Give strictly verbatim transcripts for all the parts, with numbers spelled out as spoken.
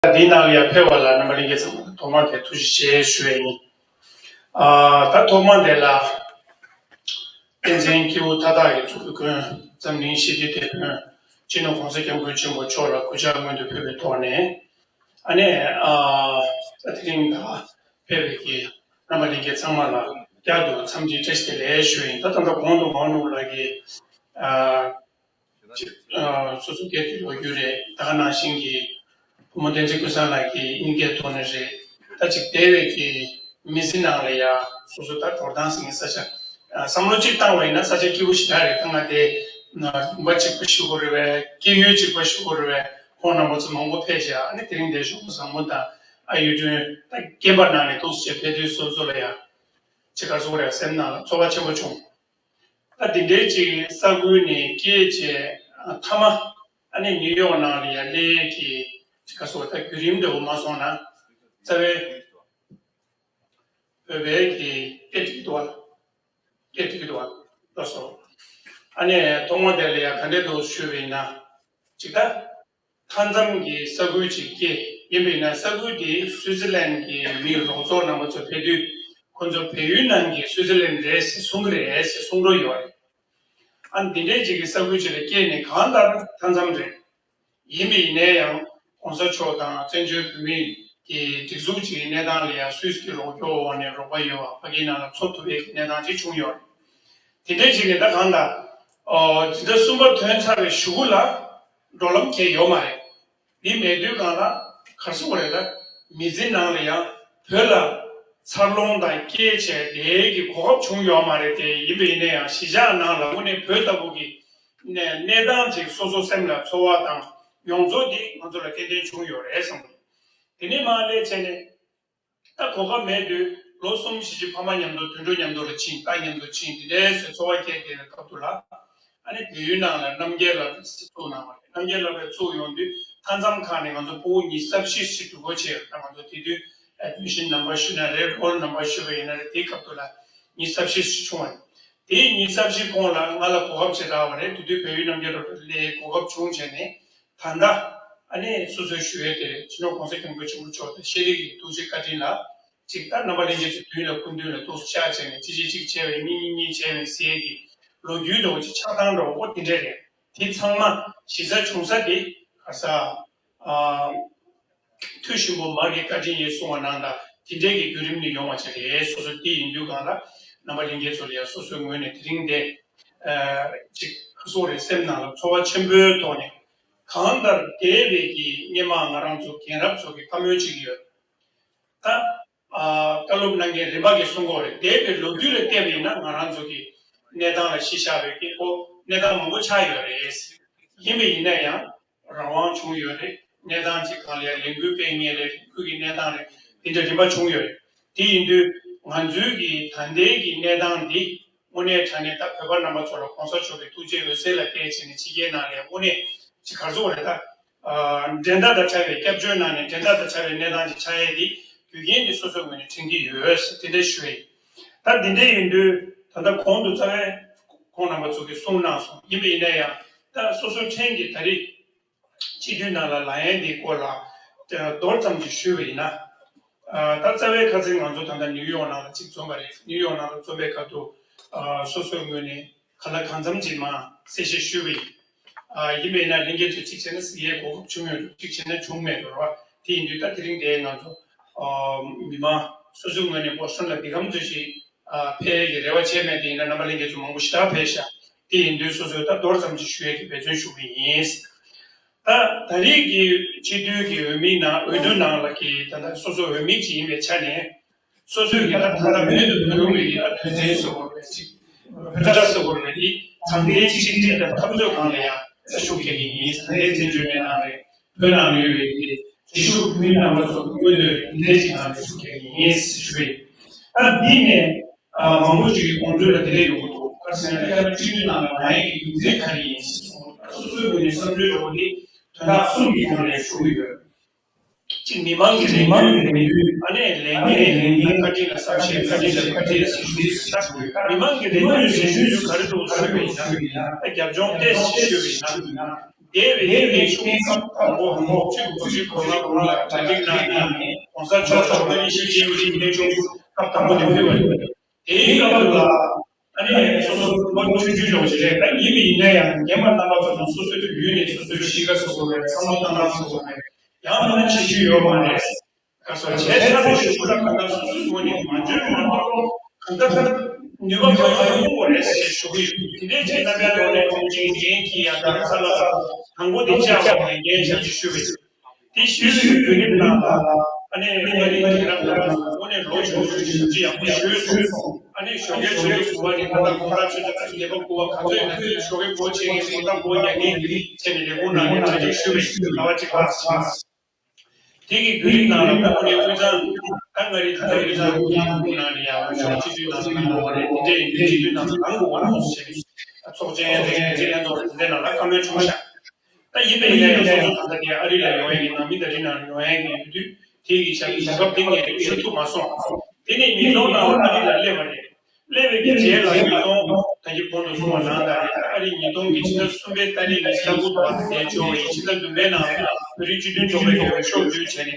ད་འདིའི་ནང་ལ་ཡང་ཕེབས་པ་ལ་རྣམ་པ་ལྷན་རྒྱས་ཚང་མ་ཐོག་མར་དེ་ཐུགས་རྗེ་ཆེ་ཞུ་ཡས་ཡིན། ཨ་ད་ཐོག་མ་དེ་ལ་བསྟན་འཛིན་སྐྱེས་བུ་མཐའ་དག་གི་གཙུག་ལག་སྐུ་འཛམ་གླིང་ཞི་བདེའི་དེད་དཔོན་སྤྱི་ནོར་༸གོང་ས་༸སྐྱབས་མགོན་ཆེན་པོ་མཆོག་ལ་གུས་ཕྱག་སྔོན་དུ་ཕུལ་བའི་ཐོག་ནས། ཨ་ནེ་ཨ་ད་དེ་རིང་ད་ཕེབས་པའི་གི་རྣམ་པ་ལྷན་རྒྱས་ཚང་མ་ལ་བསྐྱར་དུ་འཚམས་འདྲི་བཀྲ་ཤིས་བདེ་ལེགས་ཞུ་ཡིན། ད་ད་ལྟ་གོང་དུ་མང་ནུ་ལགས་ཀྱིས་ཨ་ཅིག་ཨ་སོ་སོ་སྒེར་གྱི་ལོ་རྒྱུས་རེད། ད་ག་ནང་བཞིན་གྱི་བུ་མོ་བསྟན་འཛིན་ཀུན་བཟང་ལགས་ཀྱི་དབྱིན་སྐད་ཐོག་ནས་རེད། ད་ཅིག་འདས་པའི་གི་མི་ཚེ་ནང་ལ་ཡ་སོ་སོ་ད་འགྲོ་སྟངས་ཟེར་ས་ཆ་ཨ་བསམ་བློ་གཅིག་བཏང་བ་ཡིན་ན་ས་ཆ་སྐྱིད་པོ་ཞིག་ད་རེད། ད་ང་དེ་ན་ལུང་པ་གཅིག་པ་ཞུ་དགོས་རེད་བས། སྐྱེས་ཡུལ་གཅིག་པ་ཞུ་དགོས་རེད་བས། ཁོང་རྣམ་པ་ཚོ་མང་པོ་ཕེབས་ཤག་ཨ་ནི་དེ་རིང་འདིར་གཞུང་བཟང་པོ་དང་ཨ་ཡུལ་དྲུང་ད་རྒན་པ་ནང་ནས་ཏོག་ཙམ་ཕེབས་དུས་སོ་སོ་ལ་ཡ་ཅིག་ག་རེ་ཟེར་དགོས་རེད། སེམས་ནང་ལ་ཚོར་བ་ཆེན་པོ་བྱུང་། ད་འདི་འདྲའི་ཅིག་ས་ཁུལ་ནས་སྐྱེས་བྱས་ཨ་མཐའ་མ་ཨ་ནི་ནིའུ་ཡོག་ནང་ལ་ཡ་སླེབས་ཀྱི་ཅིག་ག་རེ་ཟེར་དགོས་རེད། ད་བརྒྱུད་རིམ་འདྲ་བོ་མ་སོང་ན་རྩ་བའི་བོད་པའི་གི་སྐད་འགྲིག་གི་འདུག་བ། སྐད་འགྲིག་གི་འདུག་བ། ལགས་སོ། ཨ་ནི་ཐོག་མ་དེ་ལ་ཡ་ག་འདྲས་འདུག་ཞུས་པ་ཡིན་ན། ཅིག་ད་མཐའ་མཚམས་ཀྱི་ས་ཁུལ་ཅིག་སྐྱེས་ཡིན་པ་ཡིན་ན། ས་ཁུལ་དེ་སུའི་ཙི་ལན་གྱི་མི་རོགས་ཚོགས་རྣམ་པ་ཚོ་ཕེབས་དུས་ཁོ་ཚོ་བལ་ཡུལ་ནང་གི་སུའི་ཙི་ལན་རེད་ཟེར་གསུང་གི་རེད་ཟེར་གསུང་རོགས་ཡོད་རེད། ཨ་ནི་འདི་འདྲའི་ཅིག་གི་ས་ཁུལ་ཅིག་ལ་སྐྱེས་ནས་གང་ལྟར་མཐའ་མཚམས་རེད། ཡིན་པ་ཡིན་ནའི་ཡང་གོང་ས་མཆོག་དང་བཙན་བྱོལ་བོད་མིའི་གི་སྒྲིག་འཛུགས་ཀྱི་གནས་སྟངས་ལ་ཡང་སུད་སི་གི་རོགས་སྐྱོར་འོག་ནས་རོགས་པ་ཡོད་པ་ཕ་གིའི་ནང་ལ་འཚོ་ཐུབ་པའི་གནས་སྟངས་ཅིག་བྱུང་ཡོད་རེད། དེ་འདྲའི་ཅིག་ནས་ད་གང་ལྟར་ཨོ་འཛིན་གྲྭ་གསུམ་པ་ཐོན་ཚར་བའི་གཞུག་གུ་ལ་འགྲོ་ལམ་གང་ཡང་ཡོད་མ་རེད། འདི་མེད་དུས་གང་ལ་ག་རེ་ཟེར་དགོས་རེད། ད་མི་ཚེ་ནང་ལ་ཡང་བོད་ལ་འཚར་ལོངས་དང་སྐྱེས་བྱས་དེའི་གི་གོ་སྐབས་བྱུང་ཡོད་མ་རེད་དེ། ཡིན་པ་ཡིན་ན་ཡང་གཞིས་ཆགས་ནང་ལ་དངོས་གནས་བོད་ལྟ་བུ་གི་གནས་གནས་སྟངས་ཅིག་སོ་སོ་སེམས་ལ་ཚོར་བ་དང་མྱོང་ཚོར་འདི་ང་ཚོ་ལ་ཏན་ཏན་བྱུང་ཡོད་རེད་བསམ་གི་འདུག་དེ་ནས་མར་སླེབས་བྱས་ནས་ད་གོ་སྐབས་མེད་དུས་ལོ་གསུམ་བཞི་ཅིག་ཕ་མ་མཉམ་དུ་དུད་འགྲོ་མཉམ་དུ་ལ་ཕྱིན། རྟ་མཉམ་དུ་ཕྱིན། འདི་འདྲའི་བཟོས་འཚོ་བ་སྐྱེལ་བསྡད་པའི་སྐབས་དུ་ལ། ཨ་ནི་བལ་ཡུལ་ནང་ལ་རྣམ་རྒྱལ་ལགས་ཀྱིས་ཚུགས་གནང་བ་རེད། རྣམ་རྒྱལ་ལགས་ཀྱིས་ཚུགས་ཡོང་དུས་མཐའ་མཚམས་ཁག་ནས་ང་ཚོ་ཕྲུ་གུ་ཉི་ཤུ་རྩ་བཞི་ཞིག་འགྲོ་སྒོ་ཕྱེ་ཡོད། ད་ང་ཚོ་དེ་དུས་ཨེ་ཌི་མི་ཤན་ནམ་བར་ཞུས་ན་རེད། རོལ་ནམ་བར་ཞུས་པ་ཡིན་ན་རེད། དེའི་སྐབས་དུ་ལ་ཉི་ཤུ་རྩ་བཞི་ཞིག་བྱུང་བ་རེད། དེའི་ཉི་ཤུ་རྩ་བཞི་གོང་ལ་ང་ལ་གོ་སྐབས་ཅིག་རག་པ་རེད། དེ་དུས་བལ་ཡུལ་རྣམ་རྒྱལ་སློབ་གྲྭར་སླེབས་གོ་སྐབས་བྱུང་བྱས་ནས་ད་ལྟ་ཨ་ནི་སོ་སོའི་ཞུ་ཡས་དེ་རེད། སྤྱི་ནོར་༸གོང་ས་༸སྐྱབས་མགོན་ཆེན་པོ་མཆོག་དང་ཤེས་རིག་གི་ཐུགས་རྗེ་བཀའ་དྲིན་ལ་ཅིག་ད་རྣམ་པ་ལྷན་རྒྱས་ཚོ་མདུན་ལ་སྐུ་མདུན་ལ་ཏོག་ཙམ་ཕྱག་བྱས་ནས་གཅིག་གཅིག་གཅིག་བྱས་པའི་གཉིས་གཉིས་གཉིས་བྱས་པའི་ཟེར་གྱི་ལོ་རྒྱུས་འདྲ་བོ་ཅིག་ཆགས་སྟངས་འདྲ་བོ་ཨོ་དེ་འདྲས་རེད། དེ་ཚང་མ་གཞི་རྩ་བྱུང་ས་དེ་ག་ས་ཨ་ཐུགས་ཞིམ་པོ་མ་གི་བཀའ་དྲིན་ཡིན་གསུང་བ་ནང་ལྟར་དེ་འདྲས་ཀྱི་བརྒྱུད་རིམ་ནས་ཡོང་བ་ཅིག་རེད། སོ་སོ་དེ་ཡིན་དུས་གང་ལ་རྣམ་པ་ལྷན་རྒྱས་ཚོ་ལ་ཡང་སོ་སོའི་ངོས་ནས་དེ་རིང་འདི་ཨ་ཅིག་ག་ཟེར་དགོས་རེད། སེམས་ནང་ལ་ཚོར་བ་ཆེན་པོའི་ཐོག་ནས་གང་ལྟར་འདས་པའི་གི་སྔོན་མ་ང་རང་ཚོ་རྒན་རབས་ཚོ་གི་བཀའ་མོལ་ཅིག་ཡོད། ད་ཨ་བཀའ་སློབ་གནང་མཁན་རིམ་པ་གིས་གསུང་གི་ཡོད་རེད། འདས་པའི་ལོ་རྒྱུས་ལ་བལྟས་པ་ཡིན་ན་ང་རང་ཚོ་གི་གནས་སྟངས་ལ་གཞི་བཞག་པའི་གི་ཁོ་གནས་སྟངས་མང་པོ་ཆགས་ཡོད་རེད། ཡིན་པ་ཡིན་ན་ཡང་རང་དབང་བྱུང་ཡོད་རེད། གནས་སྟངས་ཅིག་སྒང་ལ་ཡང་ལས་འགུལ་སྤེལ་མཁན་རེད། ལས་འགུལ་གྱི་གནས་སྟངས་རེད། དེ་འདྲ་རིམ་པ་བྱུང་ཡོད་རེད། དེ་ཡིན་དུས་ང་ཚོའི་གི་ད་ལྟའི་གི་གནས་སྟངས་འདི་དངོས་གནས་དྲང་གནས་ད་བོད་པ་རྣམ་པ་ཚོ་ལ་གོང་ས་མཆོག་གི་ཐུགས་རྗེ་འོད་ཟེར་ལ་བརྟེན་བྱས་ནས་ཕྱི་རྒྱལ་ནང་ལ་དངོས་གནས་ཅིག་ག་རེ་ཟེར་དགོས་རེད། ད་ཨ་འགྲན་ཟླ་དང་བྲལ་བའི་སྐྱབས་བཅོལ་ནང་ནས་འགྲན་ཟླ་དང་བྲལ་བའི་གནས་སྟངས་ཅིག་ཆགས་ཡས་འདི་རྒྱུ་རྐྱེན་འདི་སོ་སོའི་ངོས་ནས་དྲན་གྱི་ཡོད་ཟེར་དེ་འདྲ་ཞུ་ཡས་ཡིན། ད་འདི་འདྲ་ཡིན་དུས་ད་ལྟ་གོང་དུ་རྩ་བའི་ཁོང་རྣམ་པ་ཚོ་གིས་གསུངས་གནང་སོང་། ཡིན་པ་ཡིན་ན་ཡང་ད་སོ་སོའི་ཕྲན་གྱིས་ད་རེས་སྤྱི་འཐུས་ནང་ལ་ལངས་ཡས་འདིའི་སྐོར་ལ་མདོར་ཙམ་ཅིག་ཞུས་པ་ཡིན་ན། ཨ་ད་རྩ་བའི་ཁ་སང་ང་ཚོ་ད་ལྟ་ནིའུ་ཡོག་ནང་ལ་གཅིག་འཛོམས་པ་རེད། ནིའུ་ཡོག་ནང་ལ་འཛོམས་པའི་སྐབས་དུ་ཨ་སོ་སོའི་ངོས་ནས་གང་ལ་གང་འཚམ་ཅིག་མར་གསལ་བཤད་ཞུས་པ་ཡིན། ཨ་ཡིན་པ་ཡིན་ན་ལྷན་རྒྱས་ཚོས་གཅིག་བྱས་ན་གཟིགས་ཡས་གོ་སྐབས་བྱུང་ཡོད་འགྲོ། གཅིག་བྱས་ན་བྱུང་མེད་འགྲོ་བ། དེ་ཡིན་དུས་ད་དེ་རིང་འདིར་ང་ཚོ་ཨ་མི་མང་སོ་སོའི་ངོས་ནས་བོ་སི་ཊོན་ལ་འདི་ག་ཙམ་ཞིག་ཨ་ཕེབས་ཡས་ཀྱི་རེ་བ་བྱས་མེད། དེ་ཡིན་ན་རྣམ་པ་ལྷན་རྒྱས་ཚོ་མང་པོ་ཞེ་དྲག་ཕེབས་ཤག་དེ་ཡིན་དུས་སོ་སོས་ད་མདོར་ཙམ་ཅིག་ཞུ་ཡས་ཀྱི་འབད་བརྩོན་ཞུ་གི་ཡིན། ད་ད་རེས་ཀྱི་སྤྱི་འཐུས་ཀྱི་འོས་མི་ནང་འོས་བསྡུ་ནང་ལ་གི་ད་ལྟ་སོ་སོ་འོས་མི་ཅིག་ཡིན་པའི་ཆ་ནས་སོ་སོས་ཀྱི་ད་ད་ལྟ་མེད་དུ་མི་རུང་བའི་ད་དོན་ཚན་སོགས་རེད་ཅིག་བོད་ཕྲ་སོགས་རེད། དེ་དྲང་བདེན་གཅིག་སྒྲིལ་དང་འཐབ་རྩོད་སྒང་ལ་ཡང་ཤུགས་རྒྱག་གི་ཡིན། དྲང་བདེན་བཙན་བྱོལ་གནས་སྟངས་རེད། བོད་ནང་ཡོད་པའི་གི་སྤྱི་ཞུགས་མི་རྣམ་པ་ཚོ་མངོན་འདོད་འདི་འདྲའི་ཅིག་ནང་ལ་ཤུགས་རྒྱག་གི་ཡིན་ཞུ་རེད། ད་འདི་ནས་ཨ་མང་པོ་ཅིག་གིས་དགོངས་ཚུལ་ལ་དེ་འདྲ་ཡོང་གི་འདུག་ག་རེ་ཟེར་ན་ད་ལྟ་སྤྱི་འཐུས་ནང་ལ་ང་ཡི་གི་རྒྱུ་མཚན་ག་རེ་ཡིན་ཞེས་གསུངས། སོ་སོའི་ངོས་ནས་བསམ་ཚུལ་འདྲ་བོ་འདི་དོན་དག་གསུམ་གྱི་ཐོག་ནས་ཞུ་གི་ཡོད། གཅིག་མི་མང་གི་རེ་འདུན། ཨ་ནི་ལས་འགན། ལས་འགན་བཀའ་དྲིན་ལ་བསམ་ཤེས། བཀའ་དྲིན་ལ་བཀའ་དྲིན་ལ་བསམ་ཤེས། མི་མང་གི་རེ་འདུན་རེ་འདུན་ག་རེ་འདུག་ཞུས་པ་ཡིན་ན། རྒྱབ་ལྗོངས་ཏོག་ཙམ་ཞུས་པ་ཡིན་ན། འདས་པའི་ཉིན་ནས་ཆུང་སྐབས་དང་པོ་ཧོར་བཅུ་དགུ་བཅུ་གོ་ལྔ་གོ་ལྔ་གྲ་སྒྲིག་གནང་ནས་གོང་ས་མཆོག་ལ་ཆོ་ག་ཡེ་ཤེས་ཀྱི་ཡུལ་གྱི་གནས་ཆུང་སྐབས་དང་པོ་དེ་ཕུལ་བ་རེད། དེའི་སྐབས་ལ་ཨ་ནི་སོ་སོ་ལོ་ཆུང་ཆུང་ཡོང་ཞིག་རེད། ད་ཡིན་པ་ཡིན་ན་ཡང་རྒན་པ་རྣམ་པ་ཚོ་དང་སོ་སོའི་ཡུལ་ནས་སོ་སོའི་གཤིས་ཀ་བཟོ་དགོས་རེད། བསམ་བློ་བཏང་སྟངས་བཟོ་དགོས་རེད། ཡང་མིན་ན་བྱེད་རྒྱུ་ཡོད་མ་རེད། ག་སོ་བྱས་ཚར་རེ་ཞུ་དགོས་ན་གང་ལྟར་སོ་སོའི་ངོས་ནས་མ་འཇོན་མ་གཏོགས་གང་ལྟར་ནུས་པ་གང་ཡོད་ཡོང་དགོས་རེད་ཞེས་ཞུ་གི་ཡོད། དེ་འདྲའི་ཆེད་རྣམ་པའི་ཐོག་ནས་ཁོང་ཅིག་འགན་འཁྱེར་ཡང་རྡ་རམ་ས་ལ་ལ་དང་པོ་དེ་བཅར་བ་ནས་འགན་ཞབས་ཕྱི་ཞུས་པ་ཡིན། དེ་ཞུས་པའི་བརྒྱུད་རིམ་ནང་ལ་ཨ་ནི་ཨ་རིའི་རྒན་རབས་རྣམ་པ་ཚོ་དངོས་གནས་ལོ་ཆུང་ཆུང་ཞིག་ཞབས་ཕྱི་ཡག་པོ་ཞུས་སོང་། ཨ་ནི་ཞོགས་ཀའི་ཆུ་ཚོད་དགུ་པ་ནས་ད་ལྟ་ཁོ་རང་ཆུ་ཚོད་ཁ་ཤས་ཉི་མ་དགུ་པ་ག་ཚོད་ཡིན་ན་དེ་ཞོགས་ཀའི་སྒོ་ཕྱེ་མཁན་སྒོ་རྟ་སྒོ་རྒྱག་མཁན་བྱས་ནས་ལས་ཁུངས་ནང་ནས་གྲ་སྒྲིག་ཞུས་པ་ཞིག་ཟླ་བ་གཅིག་ལྷག་ཕྱིན། དེ་གི་བརྒྱུད་རིམ་ནང་ལ་ད་ཁོ་ནས་དབུས་གཙང་ད་ང་རེད། ད་ལྟ་དབུས་གཙང་ཁུལ་ནང་ནས་ཡང་ཤོག་སྤྱི་འཐུས་ནང་ལ་གནང་བ་རེད། དེ་འདྲ་ཡིན་དུས་སྤྱི་འཐུས་ནང་ལ་གང་དགོས་པ་ལ་ཐོག་སོ་བྱས་ནས་ཚོགས་ཆེན་དེ་འདྲའི་ལྷན་ཚོགས་དེ་འདྲའི་ནང་ལ་བཀའ་མོལ་བྱུང་ཤག་ད་ཡིན་པ་ཡིན་ན་ཡང་སོ་སོ་ད་ལྟ་དེ་ཨ་རི་ལ་ཡོང་ཡས་ཀྱི་ནང་མི་ད་རི་ནང་ལ་ཡོང་ཡས་ཀྱི་ཡོད་དུས་དེ་གི་ཞབས་ཞུ་སྐབས་དེ་ངས་ཞུ་ཐུབ་མ་སོང་། དེ་ནས་ཉིས་སྟོང་ནང་ལ་ཨ་རི་ལ་སླེབས་པ་རེད། སླེབས་པའི་གི་རྗེས་ལ་ཉིས་སྟོང་ད་གི་གོང་དུ་གསུངས་པ་ནང་ལྟར་ཨ་རི་ཉིས་སྟོང་གི་ཕྱི་ཟླ་གསུམ་པའི་ཏ་རིག་ནས་ཕྱི་ཟླ་དགུ་བར་དེ་འབྱོར་བའི་ཕྱི་ཟླ་བདུན་པའི་ནང་ལ་བོད་རིགས་སྤྱི་མཐུན་ཚོགས་པའི་གི་འོས་ཤོག་བསྡུས་བྱས་ནས་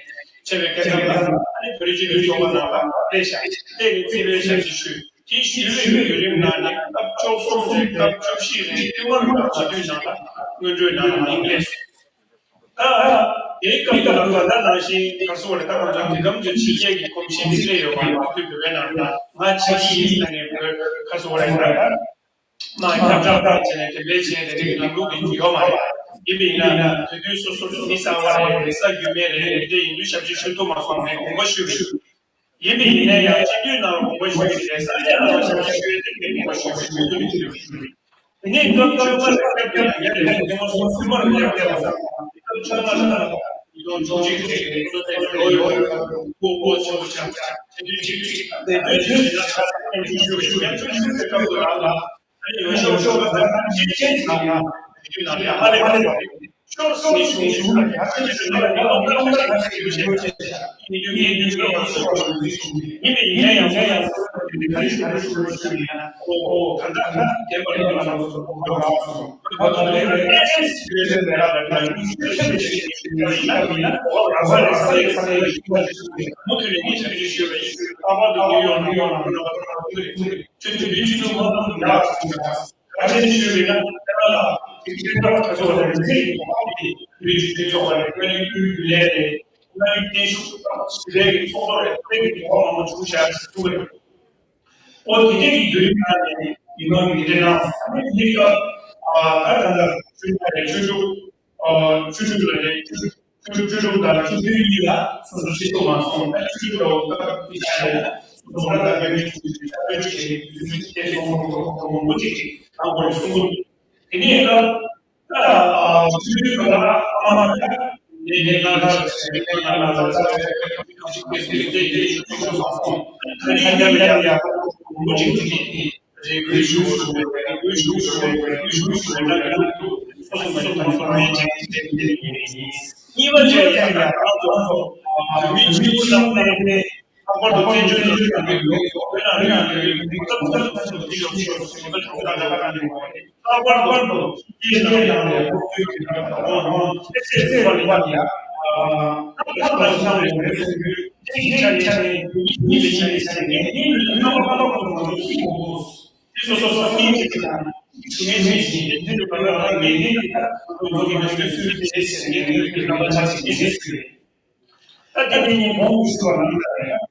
ཕྱིན་པའི་སྐབས་ལ་ཨ་རི་བོད་རིགས་སྤྱི་མཐུན་ཚོགས་པ་ནང་ལ་སླེབས་ཤག་སླེབས་ནས་རྩིས་པའི་ཞབས་ཕྱི་ཞུས། དེ་ཞུས་པའི་བརྒྱུད་རིམ་ནང་ནས་སྐབས་བཅུ་གསུམ་རེད། སྐབས་བཅུ་བཞི་རེད། བསྟུད་མར་སྐབས་བཞི་བཅུ་ནང་ལ་སྔོན་འགྲོའི་ནང་ལ་མིང་སླེབས་སོང་། ད་དེའི་སྐབས་དུ་ལ་ད་ལྟ་ནང་བཞིན་ག་སོ་རེད། ད་ང་ཚོ་དེ་གམ་གྱི་ཕྱི་རྒྱལ་གྱི་གོམས་གཤིས་དེ་སླེབས་ཡོད་པ་མ་ཐུབ་པའི་ནང་ལ་ང་ཕྱི་རྒྱལ་ཡིན་ས་ནས་བོད་ག་སོ་རེད། ད་མ་ཁྱབ་བསྒྲགས་བྱས་ནས་དེ་འདྲའི་བྱས་དེ་འདྲའི་ལམ་ལུགས་དེ་ཡོད་མ་རེད། ཡིན་པ་ཡིན་ན་དེ་དུས་སོ་སོ་མི་གསར་བ་རེད། རེད་ས་རྒྱུས་མེད་རེད། དེ་ཡིན་དུས་ཞབས་ཕྱི་ཞུ་ཐུབ་མ་སོང་ནས་དགོངས་པ་ཞུས་པ་ཞུ། ཡིན་པ་ཡིན་ན་ཡང་སྤྱི་འཐུས་ནང་ལ་དགོངས་པ་ཞུ་གི་རེད། ས་གནས་ནང་ལ་ཞབས་ཕྱི་ཞུ་ཡས་དེ་དགོངས་པ་ཞུ་གི་རེད། དེ་ནས་སྐབས་བཅོ་ལྔ་ལ་སྐབས་བཅོ་ལྔ་ལ་ཡ་རེད། དེ་ང་སོང་སུ་མར་ཡར་བསྡད་པ་སང་སྐབས་བཅོ་ལྔ་ལ་ཡིད་དབང་འཕྲོག་བྱེད་ཀྱི་རེད། སོ་སོའི་ལོ་ཡོད་པ་ལོ་ཆེན་པོ་ཆགས་ཆགས་བྱེད་དུས་གཅིག་གཅིག་དེ་དུས་གཅིག་ལ་ཆ་ཚང་ཞུ་ཞུ་ཞུ་ཡང་ཆུ་ཞུ་པའི་སྐབས་སུ་རང་ལ། ཨ་ནི་ཡོད་ཤོག་ཤོག་ལ་ད་ཅི་ཅན་ཚང་ཡང་ཞུ་ན་ཡང་ཧ་ལས་པ་ཞོག་ཤོག་སོང་ཞུ་ཞུ་ན་ཡང་ཅི་ཞུ་ན་ཡང་ཡང་ཡང་ཡང་ཞུ་ཞུ་ཞུ་ཞུ་ཡིན་རྒྱུ་ཡིན་རྒྱུ་ཡིན་ཡང་སོ་སོ་ཞུ་ཞུ་ཡིན་པས་ཡིན་ན་ཡང་ཡང་ཡང་སོ་སོ་ཞུ་ཞུ་ཡིན་ན་ཡང་ཨོ་ཨོ་ག་འདྲ་ག་འདྲ་བདེན་པ་རེད། ང་རང་ཚོ་ཚོ་ཁོ་རང་ཚོ་ང་ཚོ་ལས་རེད། ཨེ་ཨེ་སི་ཞུ་རེད། ལས་ར་ལ་ང་ཡིན་ཞུ་ཞུ་ཞུ་ཞུ་ཞུ་ཡིན་ན་ཡང་ཡིན་ན་ཨོ་ར་ས་རེད། ས་རེད་ས་རེད་ཞུ་ཞུ་ཞུ་མུ་མཐུད་ནས་ངས་ཞུ་ཞུ་ཞུ་བས་ཨ་བ་དུ་ཡོང་ཡོང་ཡོང་ཡོང་། ཆུ་ཚོད་བེད་སྤྱི་ཚོགས་དམག་དཔུང་ཡག་ཞུ་ཡག་ག་ཆེན་ཞུས་པས་ན་ཁྱེད་རང་ལ་དེ་ཁྱེད་རང་ལ་ག་ཚོད་ལ་མི་ཚེ་ཡི་གོ་འཕང་དེ་བེད་སྤྱི་ཚོགས་ལ་དངོས་གནས་ཀུན་གྱི་ལས་རེད། དངོས་གནས་བརྟན་བཞུགས་དང་ཞི་བདེ་གི་ཚོགས་གཙོ་རེད། དེ་གི་གོ་འཕང་མང་པོ་བྱུང་ཤག་ཞུ་གི་རེད། ཨོ་དེ་འདྲའི་གི་བརྒྱུད་རིམ་ནང་ནས་མི་མང་གི་འདི་འདྲ་གནང་སོང་། ཨ་ནི་དེ་སྐབས་ཨ་ད་ད་ལྟ་ཆུ་ཚོད་རེད། ཆུ་ཚོད་ཨ་ཆུ་ཚོད་ལ་རེད། ཆུ་ཚོད་ཆུ་ཚོད་དང་ཆུ་ཚོད་གཉིས་ལ་སོ་སོ་ཤེས་རྟོགས་མ་སོང་། ད་ཆུ་ཚོད་ལ་སྐབས་དེ་ཆ་ལ་སོ་སོ་ལ་ད་དགོས་མེད་ཆུ་ཚོད་ཆ་ཚོད་ཆུ་ཚོད་ཆུ་ཚོད་དེ་སོང་སོང་སོང་སོང་མང་པོ་ཅིག་ཅིག་དང་པོ་ནས་གསུང་གི་འདུག་དེ་ནས་ད་ད་ཆུ་ཚོད་ག་ལ་ཨ་མ་ད་ནས་ནས་ང་ལ་ཆ་ཚོད་ནས་ང་ལ་ཆ་ཚོད་ཆུ་ཚོད་དེ་དེ་དེ་ཆུ་ཚོད་སོང་སོང་། ད་ནས་ཡ་ཡ་ཡ་མང་པོ་ཅིག་ཅིག་དེ། རེ་སྐུལ་ཞུ་ཞུ་བའི་རེ་སྐུལ་ཞུ་ཞུ་བའི་རེ་སྐུལ་ཞུ་ཞུ་བའི་ནང་ལ་སོ་སོ་མ་ཡིན་པ་མ་ཡིན་ཅེས་དེ་འདྲ་ཡིན། གཉིས་པ་བཅས་ཡང་ཡང་རང་ཚོ་བོད་མི་སྤྱི་བོ་ལ་གནང་ནས་ལྷག་པར་དུ་བཙན་བྱོལ་སྤྱི་ཚོགས་ནང་གི་ཡོད་བོད་ནང་རིགས་ནང་གི་མི་སྟོབས་ཆེན་པོ་ཅིག་ཡོད་ཤོག་ཞེས་པ་ཚོ་ད་ལྟ་ཁ་ནས་ཡོད་པ་རེད། ལྷག་པར་དུ་སྐྱེས་ནས་ནང་ལས་ཁོ་ཚོའི་གི་ནང་དུ་འོང་རུང་ཚེ་ཚེ་ཚེ་བར་ལ་ཡ་ལྷག་པར་ཤང་བའི་རེ་ཟུང་གི་གཅིག་ཆ་ནས་ཆ་ནས་གཉིས་པའི་ཆ་ནས་ཆ་ནས་ངེས་ངེས་ལ་ལྷག་པར་ལྷག་པར་དུ་ང་ཚོ་ཤི་དགོས་དགོས། དེ་སོ་སོ་སོ་སྐྱིད་ཅིག་དང་ཞུ་ངེས་མེད་ཅིང་དེ་འདྲ་བར་ལ་ངེས་ངེས་ཀྱི་ཁ་ང་ཚོ་གི་ང་ཚོའི་སུའི་དེ་བྱས་ཟེར་ངེས་ངེས་ཀྱི་རྣམ་པ་ཆགས་ཅིག་ངེས་ངེས་སུ་རེད། ད་དེ་ནི་ངས་མོང་དུ་ཞུ་བ་ནང་ལྟར་ཡང་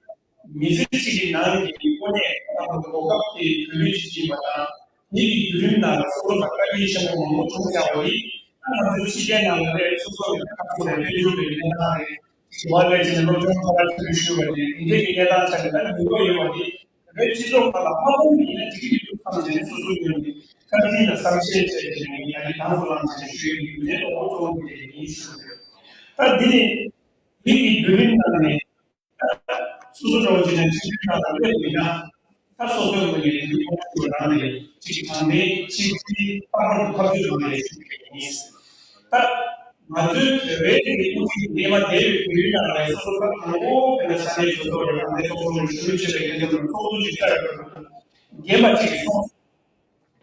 མི་ཚེ་གཅིག་གི་ནང་གི་དངོས་གནས་ང་ཚོ་གོ་སྐབས་དེ་བོད་མི་གཅིག་ཡིན་པ་དང་། དེ་གི་བརྒྱུད་རིམ་ནང་ལ་སོ་སོ་ལ་དཀའ་ངལ་ཆེན་པོ་མང་པོ་བྱུང་ཡག་པ་ཡིན། ད་ང་ཚོའི་ཕྱི་རྒྱལ་ནང་ལ་རེད། སོ་སོ་ལ་ཁ་ཕྱོགས་ནས་དཔལ་འབྱོར་གྱི་གནས་སྟངས་རེད། ཞི་བ་ལས་ཀྱི་སློབ་སྦྱོང་ཁ་པར་ཁྲིད་ཞུས་པ་རེད། དེ་འདྲའི་གི་གནས་སྟངས་ཆ་ནས་ད་ནུས་པ་ཡོད་པ་རེད། བོད་སྤྱི་ཚོགས་ཁག་ལ་མ་འོངས་པ་ཡིན་ན་འགྲིག་གི་འདུག་བསམ་བྱས་ནས་སོ་སོའི་ངོས་ནས་བཀའ་དྲིན་དང་བསམ་ཤེས་བྱས་བྱས་ནས་ཡ་གི་དང་དུ་བླངས་བྱས་ནས་ཞུ་ཡི་ཡོད་དེ་ཨོ་གཙོ་བོ་དེ་ཡིན་ཞུ་རེད། ད་འདི་ནི་མི་གི་བརྒྱུད་རིམ་ནང་ནས་སོ་སོ་འདྲ་བོ་བྱས་ནས་ཁྲིམས་ཁང་ནང་སླེབས་པ་ཡིན་ན་ད་སོ་སོའི་ངོས་ནས་འདི་ཁོང་ཚོའི་ནང་ནས་གཅིག་དྲང་བདེན་གཅིག་སྒྲིལ་ལྷག་པར་དུ་ཕར་ཚུར་ནང་ནས་ཞུ་གི་ཡིན། ད་ང་ཚོའི་བོད་པའི་དེ་གི་དབུ་ཁྲིད་ཀྱི་སྣེ་མ་དེ་བོད་ཡུལ་ནང་ལ་སོ་སོ་ཁ་དང་པོ་དཔེར་ན་ས་གནས་གྲོས་ཚོགས་རེད། ཨ་ནེ་ཚོགས་གཙོ་རེད། གཞོན་ནུ་ཆེ་བའི་འགན་འཛིན་རེད། ཚོགས་གཙོ་ཅིག་བཅར་ཡོད་པ་རྒན་པ་གཅིག་གིས་གསུངས།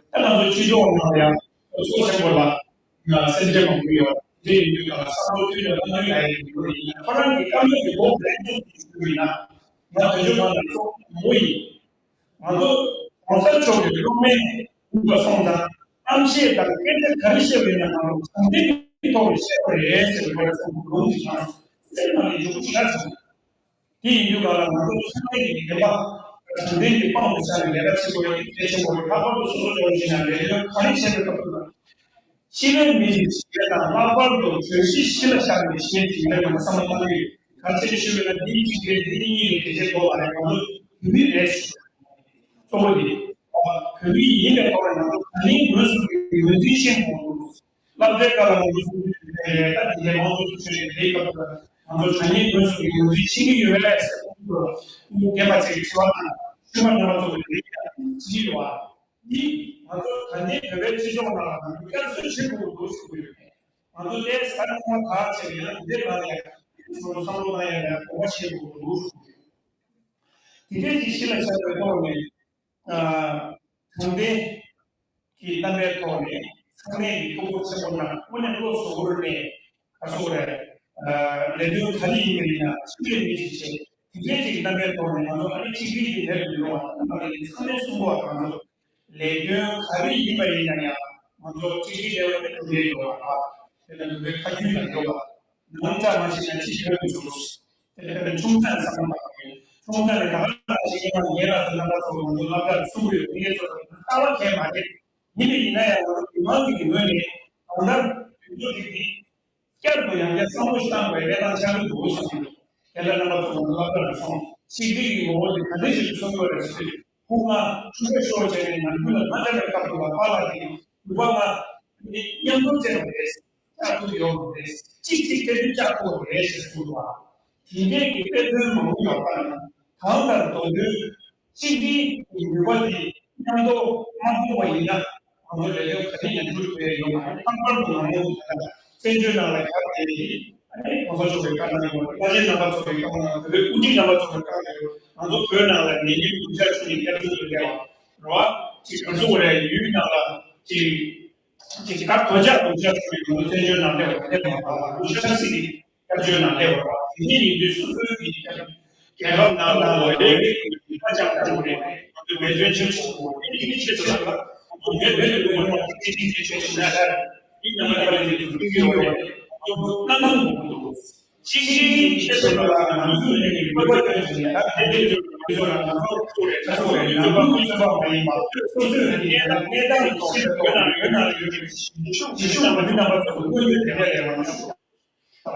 ད་ང་ཚོ་སྤྱི་ཚོགས་ནང་ལ་ཡང་གྲོས་ཚོགས་ཆེན་པོ་ལ་ ང་སེམས་ཅན་མང་པོ་ཡོད། དེ་ཡིན་དུས་ཀྱང་བསམ་བློ་བཏོན་ནས་བླ་མའི་ལ་ཡི་ཡོད་ཡིན་ན། ཁོ་རང་གི་བཀའ་མོལ་གྱི་འོག་ལས་ཚོགས་ཀྱི་ཞུ་ཡིན་ན། ང་དོན་ཆུང་ཁང་ལ་ཚོགས་མོ་ཡིན། ང་ཚོ་གོང་ས་མཆོག་གི་སློབ་མའི་འགྲུལ་པ་སོང་ཙང་། གཏམ་བཤད་དང་སྐད་ཆ་ག་རེ་བཤད་པ་ཡིན་ན་ང་ཚོ་དྲང་བདེན་གྱི་ཐོག་ནས་བཤད་པ་རེད་ཟེར་བའི་སྐོར་ལ་སོང་ལུང་ཞིག་བྱུང་། སེམས་ནང་ནས་འཇུག་པོ་ཞེ་དྲག་བྱུང་། དེ་ཡིན་དུས་ག་ལ་ང་ཚོ་ཚང་མས་ཀྱི་བདེན་པ་དྲང་བདེན་གྱི་དཔང་དུ་བཞག་ནས་ལས་ཀ་བྱེད་དགོས་ཡ་དེ་གལ་ཆེན་པོ་རེད། ལྷག་པར་དུ་སོ་སོ་སྐྱོ་བོ་ཞིག་ན་ལས་དོན་ག་རེ་བྱེད་པའི་སྐབས་སུ་ལ། སྤྱི་པའི་མི་ཞིག་བྱེད་དང་། ལྷག་པར་དུ་བོད་གཞིས་ཤི་ལ་བཞག་ནས་བྱེད་ཅིག་ལ་ང་བསམ་བློ་བཏང་གི་ཡོད། ག་ཚོད་ཞུ་བས་ན་འདི་གཅིག་རེད། འདི་གཉིས་རེད། དེ་བྱེད་དགོས་པ་རེད། ང་ཚོ་བོད་མི་རེད། གཙོ་བོ་དེ་བོད་མི་ཡིན་པའི་ཐོག་ནས་ང་ཚོ་ད་ནི་ངོས་སུ་ངོས་འཛིན་ཤེས་དགོས་འདུག་སློབ་གྲྭའི་སྐབས་ལ་ང་ཚོ་ད་དེ་འདྲའི་མང་ཚོགས་ཚོས་དེའི་སྐབས་ལ་ང་ཚོ་དྲང་སྙིང་དགོས་སོགས་ཀྱི་ངོས་འཛིན་བྱེད་ཀྱི་ཡོད་པས་ཟེར་ཁོང་ཚོ་རྒན་པ་ཅིག་གིས་དྲི་བ་དང་ཤུལ་མ་རྣམ་པ་ཚོ་གིས་དེ་ཡང་དྲིས་ཡོད་པ། འདི་ང་ཚོ་ད་ལྟའི་བོད་པའི་སྤྱི་ཚོགས་ནང་ལ་ང་ཚོ་བསྐྱར་གསོ་བྱེད་དགོས་འདུག་ཞུ་གི་ཡོད་མེད། ང་ཚོ་ལས་ས་ཁོང་ཐག་བཅད་ཡང་འདི་ལ་ཡང་ཚོ་བསམ་བློ་བཏང་ཡང་ཡང་གོ་བ་བྱེད་དགོས་འདུག་ཞུ་གི་ཡོད། དེ་འདྲའི་ཅིག་གཞི་ལ་བཞག་པའི་ཐོག་ནས། དྲང་བདེན་གྱི་རྣམ་པའི་ཐོག་ནས་ཚང་མས་ཀྱི་ཐུགས་ཁུར་ཆེན་པོ་གནང་། དངོས་གནས་བློ་གཟུ་བོར་ནས་ག་ཚོད་རེད། ལས་དོན་ག་རེ་ཡིན་པ་ཡིན་ན་ཕྱི་པའི་མི་ཞིག་བྱས། དེ་འདྲའི་ཅིག་རྣམ་པའི་ཐོག་ནས་ང་ཚོ་ཨ་ནི་གཅིག་སྒྲིལ་གྱི་མེད་པར་ཡོང་བ་དང་། ཨ་ནི་ཚང་མས་གསུངས་པ་གང་ཚོད་ལས་དོན་ག་རེ་ཡིན་པ་ཡིན་ན་ཡང་ང་ཚོ་གཅིག་སྒྲིལ་ལས་བར་གྲུབ་འབྲས་ཡོད་པ་རེད། དེ་ལ་ནུས་པའི་ཁ་རྒྱུན་ལ་ཡོད་པ། ནང་ལྟ་མ་བྱས་ན་ཅི་ཡོད་མི་འདུག་དེ་ལྟར་ཆུང་ཙག་བསམ་བློ་བཏང་དགོས། ཆུང་ཙག་ནས་ད་ག་ནང་བཞིན་ཡིན་ན་ངེད་ལ་དེ་རྣམ་པ་ཚོ་ང་ཚོ་སློབ་གྲྭར་གསུང་གི་ཡོད། དེ་ཚོ་ལྟ་བ་གལ་མ་རེད། ཡིན་པ་ཡིན་ན་ཡང་ང་ཚོ་མི་མང་གི་ངོས་ནས་གང་ལྟར་དུས་ཚོད་ཅིག་དེ་བསྐྱར་དུ་ཡང་བསྐྱར་བསམ་བློ་ཞིག་བཏང་དགོས་པའི་གནས་སྟངས་ཆགས་ཀྱི་འདུག་བསམ་གྱི་འདུག་དེ་ལ་རྣམ་པ་ཚོ་ང་ཚོ་སློབ་གྲྭར་སོང་། ཆིག་སྒྲིལ་གྱི་ངོ་བོ་དེ་ག་འདྲ་ཞིག་ཏུ་སོང་ཡོད་རེད་ཟེར་དུས། ཁོང་ང་ཆུ་ཚོད་ཤོར་བྱས་ནས་ནམ་རྒྱུན་ལ་མ་འདྲ་བའི་སྐབས་སུ་ལ་པཱ་ལགས་ཀྱིས་ནུས་པ་ང་ནི་མཉམ་དུ་བྱས་པ་རེད། ལྕགས་ཐུབ་ཡོད་པ་རེད། གཅིག་གཅིག་སྐད་ཆ་ལྕགས་ཐུབ་པ་རེད་ཞེས་གསུངས་འདུག་པ། དེ་འདྲས་ཀྱི་དཔེ་མཚོན་མང་པོ་ཡོད་པ་ནི་གང་ལྟར་མདོ་དོན་གཅིག་སྒྲིལ་གྱི་ནུས་པ་དེ་མཉམ་དུ་མ་སྤུངས་པ་ཡིན་ན། ང་ཚོ་ལས་དོན་ག་རེ་ཡང་འགྲུབ་ཐུབ་ཡ་ཡོད་མ་རེད། ལྷག་པར་དུ་ང་ཚོ་ད་ལྟ་བཙན་བྱོལ་ནང་ལ་ཡར་བསྡད་དེ། ཨ་ནི་གོང་ས་མཆོག་གི་བཀའ་གནང་ཡོད་རེད། བླ་ཆེན་རྣམ་པ་ཚོ་གི་བཀའ་གནང་ཡོད་རེད། དབུ་ཁྲིད་རྣམ་པ་ཚོ་གི་བཀའ་གནང་ཡོད་རེད། ང་ཚོ་བོད་ནང་ལ་ནད་ཡམས་སྡུག་ཅག་བྱུང་ནས་སྐྱབས་བཅོལ་དུ་སླེབས་པ་རེད་བ། ཅིག་ག་ཚོད་རེད། ཡུལ་ནང་ལ་ཅིག་ཅིག་ད་གོད་ཆག་གོད་ཆག་བྱུང་ནས་ང་ཚོ་བཙན་བྱོལ་ནང་སླེབས་པ་སླེབས་མ་ཐག་ལ་ཆབ་སྲིད་ཀྱི་སྐྱབས་བཅོལ་ནང་སླེབས་པ་རེད་བ། དེ་འདྲ་ཡིན་དུས་སོ་སོའི་གི་རྒྱལ་ཁབ་ནང་ལ་ལོ་ཡོད་རེད། ཧ་ཅང་དཀའ་མོ་རེད། ང་ཚོས་འབད་བརྩོན་ཆེན་པོ་བྱེད་དགོས་རེད། དེ་ནི་ཆེད་དུ་ལ་ང་ཚོ་བོད་བོད་ལ་ཡོད་པ་ནི་ཏིག་ཏིག་ཏིག་ཏིག་ཆེད་དུ་ན་ཤར་མི་རྣམ་པ་ལ་ཡོད་དུ་ཀུན་གྱི་ཡོད་རེད། ང་ཚོ་སྣང་ཁུངས་མང་པོ་འདུག་གཅིག་གཅིག་གི་ཆེད་དུ་ལ་ང་ཚོས་ལས་ཀྱི་དགོས་པ་སྟོན་བྱས་ནས། ད་དེ་འདྲའི་ཚོད་ང་ཚོ་ལ་ང་ཚོ་ཚོ་རེད། ང་ཚོ་རེད། ནང་ཁུལ་གྱི་ཚོད་དཔག་མ་ཡིན་པ་སོ་སོའི་ལས་ཀའི་གནས་སྟངས་ཀྱི་ཆེད་དུ་ཡོད་ན་ཡོད་ན་ཡོད་རེད། ཞིང་ཕྱུག་ཞིང་ཕྱུག་མ་འདི་རྣམ་པ་ཚོ་དངོས་ཡོད་དེ་འདྲ་ལས་མང་ཤོས།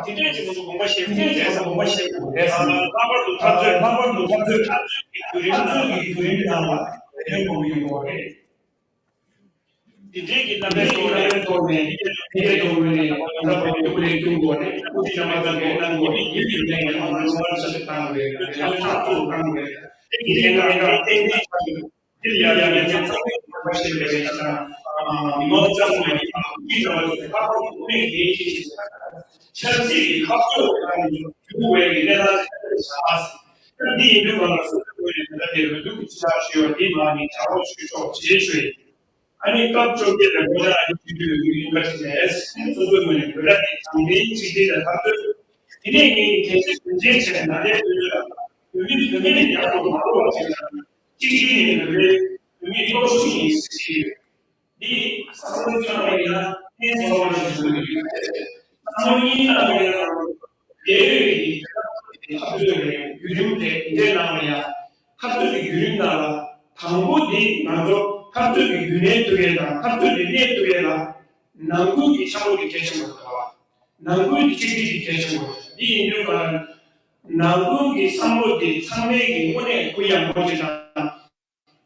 དེ་འདྲས་ཀྱི་ཚོགས་གསོག་དགོངས་པ་བཞེས། དེ་འདྲས་ཀྱི་ཚོགས་གསོག་དགོངས་པ་བཞེས་དགོས་རེད་བསམ། ལྷག་པར་དུ་འཐབ་རྩོད། ལྷག་པར་དུ་འཐབ་རྩོད། འཐབ་རྩོད་ཀྱི་བརྒྱུད་རིམ། འཐབ་རྩོད་ཀྱི་བརྒྱུད་རིམ་ནང་ལ་རེ་འདུན་མང་པོ་ཡོང་གི་ཡོད་རེད། དེ་འདྲས་ཀྱི་རྣམ་པའི་ཐོག་ནས་ཐོག་ནས་འཕེལ་རྒྱས་གཏོང་དགོས་ནས་ང་ཚོ་བོད་ཀྱི་སྐུ་ལས་སྐྱོང་དགོས་རེད། སྐུ་ཚེ་ཧྲ་མ་ཚང་གི་གནང་དགོས་རེད། ཡིན་ཡིན་ནས་ང་ཚོ་ལོ་ལྔ་ཕྱག་བཏང་དགོས་རེད། ལོ་ལྔ་ཕྱག་གཏོང་དགོས་རེད། དེ་གི་ལས་ཀ་ལས་ཀ་ཏན་ཏན་ཆགས་ཡོད། དེ་ལ་ཡང་ཡང་ཡང་ཚང་མས་གོ་བ་ཤེས་པའི་ཆ་དང་། མི་མང་ཚང་མ་ཡིན་པ་ཀུན་གྱིས་ང་ཚོ་ལྷག་པར་དུ་དངོས་གནས་གལ་ཆེ་ཞིག་ཆགས། ཆབ་སྲིད་ཀྱི་ཁ་ཕྱོགས་ཀྱི་ཐོག་ནས་འགྱུར་བའི་གནས་སྟངས་ཆགས་པ། འདི་ཡིན་དུས་ང་ལ་སོ་སོའི་ངོས་ནས་ད་ལྟ་དེ་རེ་འདུན་གྱི་ཕྱག་ཞུ་བ་འདི་མ་ནི་བྱ་རོགས་ཞུ་ཆོག་ཅེས་ཞུ་ཡིན། ཨ་ནི་སྐབས་བཅོ་བརྒྱད་ལ་ངོ་ལ་ཨ་ནི་ཞུ་རྒྱུ་ཡོད་རྒྱུ་ཡིན་པ་ཞིག་ལས། སོ་སོའི་ངོས་ནས་བོད་ར་དེ་དྲང་བདེན་གཅིག་སྒྲིལ་དང་འཐབ་རྩོད། དེ་ནས་ངས་གལ་ཆེ་དོན་ཆེན་བྱས་ནས་ད་ལྟའི་དུས་ཚོད་ལ་བོད་མི་བོད་མི་ནས་ཡར་དུ་མ་འགྲོ་བ་ཞིག་དང་། གཅིག་སྒྲིལ་ནས་བོད་པའི་བོད་མིའི་སྟོབས་ཤུགས་ཡིན་ཟེར་གྱི་ཡོད། འདི་བསམ་བློ་བཏང་བ་ཡིན་ན་ཕན་ཐོགས་པ་ཞིག་བྱུང་ཡོད་ཀྱི་རེད། བསམ་བློ་གཉིས་བཏང་བ་ཡིན་ན་རྒྱལ་ཡོད་ཀྱི་འཐབ་རྩོད་རེད། བརྒྱུད་རིམ་རེད། འདི་འདྲའི་ནང་ལ་ཡང་འཐབ་རྩོད་ཀྱི་བརྒྱུད་རིམ་ནང་ལ་དང་པོ་འདི་ང་ཚོ་འཐབ་རྩོད་ཀྱི་རྒྱུན་གནས་ཐུབ་ཡས་དང་། འཐབ་རྩོད་འདི་གནས་ཐུབ་ཡས་ལ་ནང་ཁུལ་གྱི་འཆམ་པོ་འདི་གལ་ཆེན་པོ་རེད་བ། ནང་ཁུལ་གྱི་གཅིག་སྒྲིལ་འདི་གལ་ཆེན་པོ་རེད། འདི་ཡིན་དུས་ཀ་ནང་ཁུལ་གྱི་བསམ་བློ་འདི་ཚང་མས་ཀྱི་དངོས་གནས་གུ་ཡངས་པོ་ཅིག་དང་།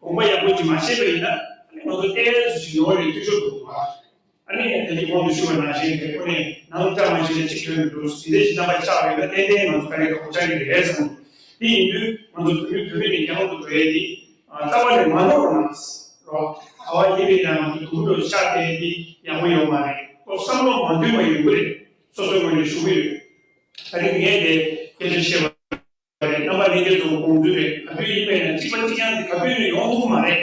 དགོངས་པ་ཡག་པོ་ཅིག་མ་བཞེས་པ་ཡིན་ན། ང་ཚོ་ཏོག་ཙམ་ཞིག་ཡོང་བ་རེད། འཐུས་ཤོར་འགྲོ་གི་རེད། ཨ་ནི་ད་གིན་གོང་དུ་ཞུས་པ་ནང་བཞིན་དེ་ཁོ་ནས་ནང་བཀྲ་མ་ཤིས་ན་གཅིག་ཐོན་མི་འདུག་དེ་འདྲ་ཞིག་རྣམ་པ་ཆགས་པ་ཡིན་ན་ཏན་ཏན་ང་ཚོ་དཀའ་ལས་ཁག་པོ་ཆགས་ཀྱི་རེད་བསམ། དེ་ཡིན་དུས་ང་ཚོ་བོད་མི་བོད་མི་ནས་རྒྱང་དུ་འགྲོ་ཡས་དེ་རྩ་བ་ནས་མ་ནོར་རོགས་གནང་། རོགས་ག་བ་ཡིན་པས་ན་ང་ཚོ་དུམ་བུ་འགྲོ་ཆགས་བསྡད་དེ་ཡག་པོ་ཡོད་མ་རེད། ཁོ་བསམ་བློ་མ་འདུས་པ་ཡོང་གི་རེད། སོ་སོའི་ངོས་ནས་ཞུ་གི་ཡོད། ད་རིང་ངས་དེ་སྐད་ཆ་བཤད་པ་རེད། རྣམ་པ་ལྷན་རྒྱས་ཚོ་དགོངས་ཚུལ་རེད། ག་དུས་ཡིན་པས་ན་གཅིག་པ་གཅིག་རྐྱང་དེ་ག་དུས་ནས་ཡོང་ཐུབ་མ་རེད།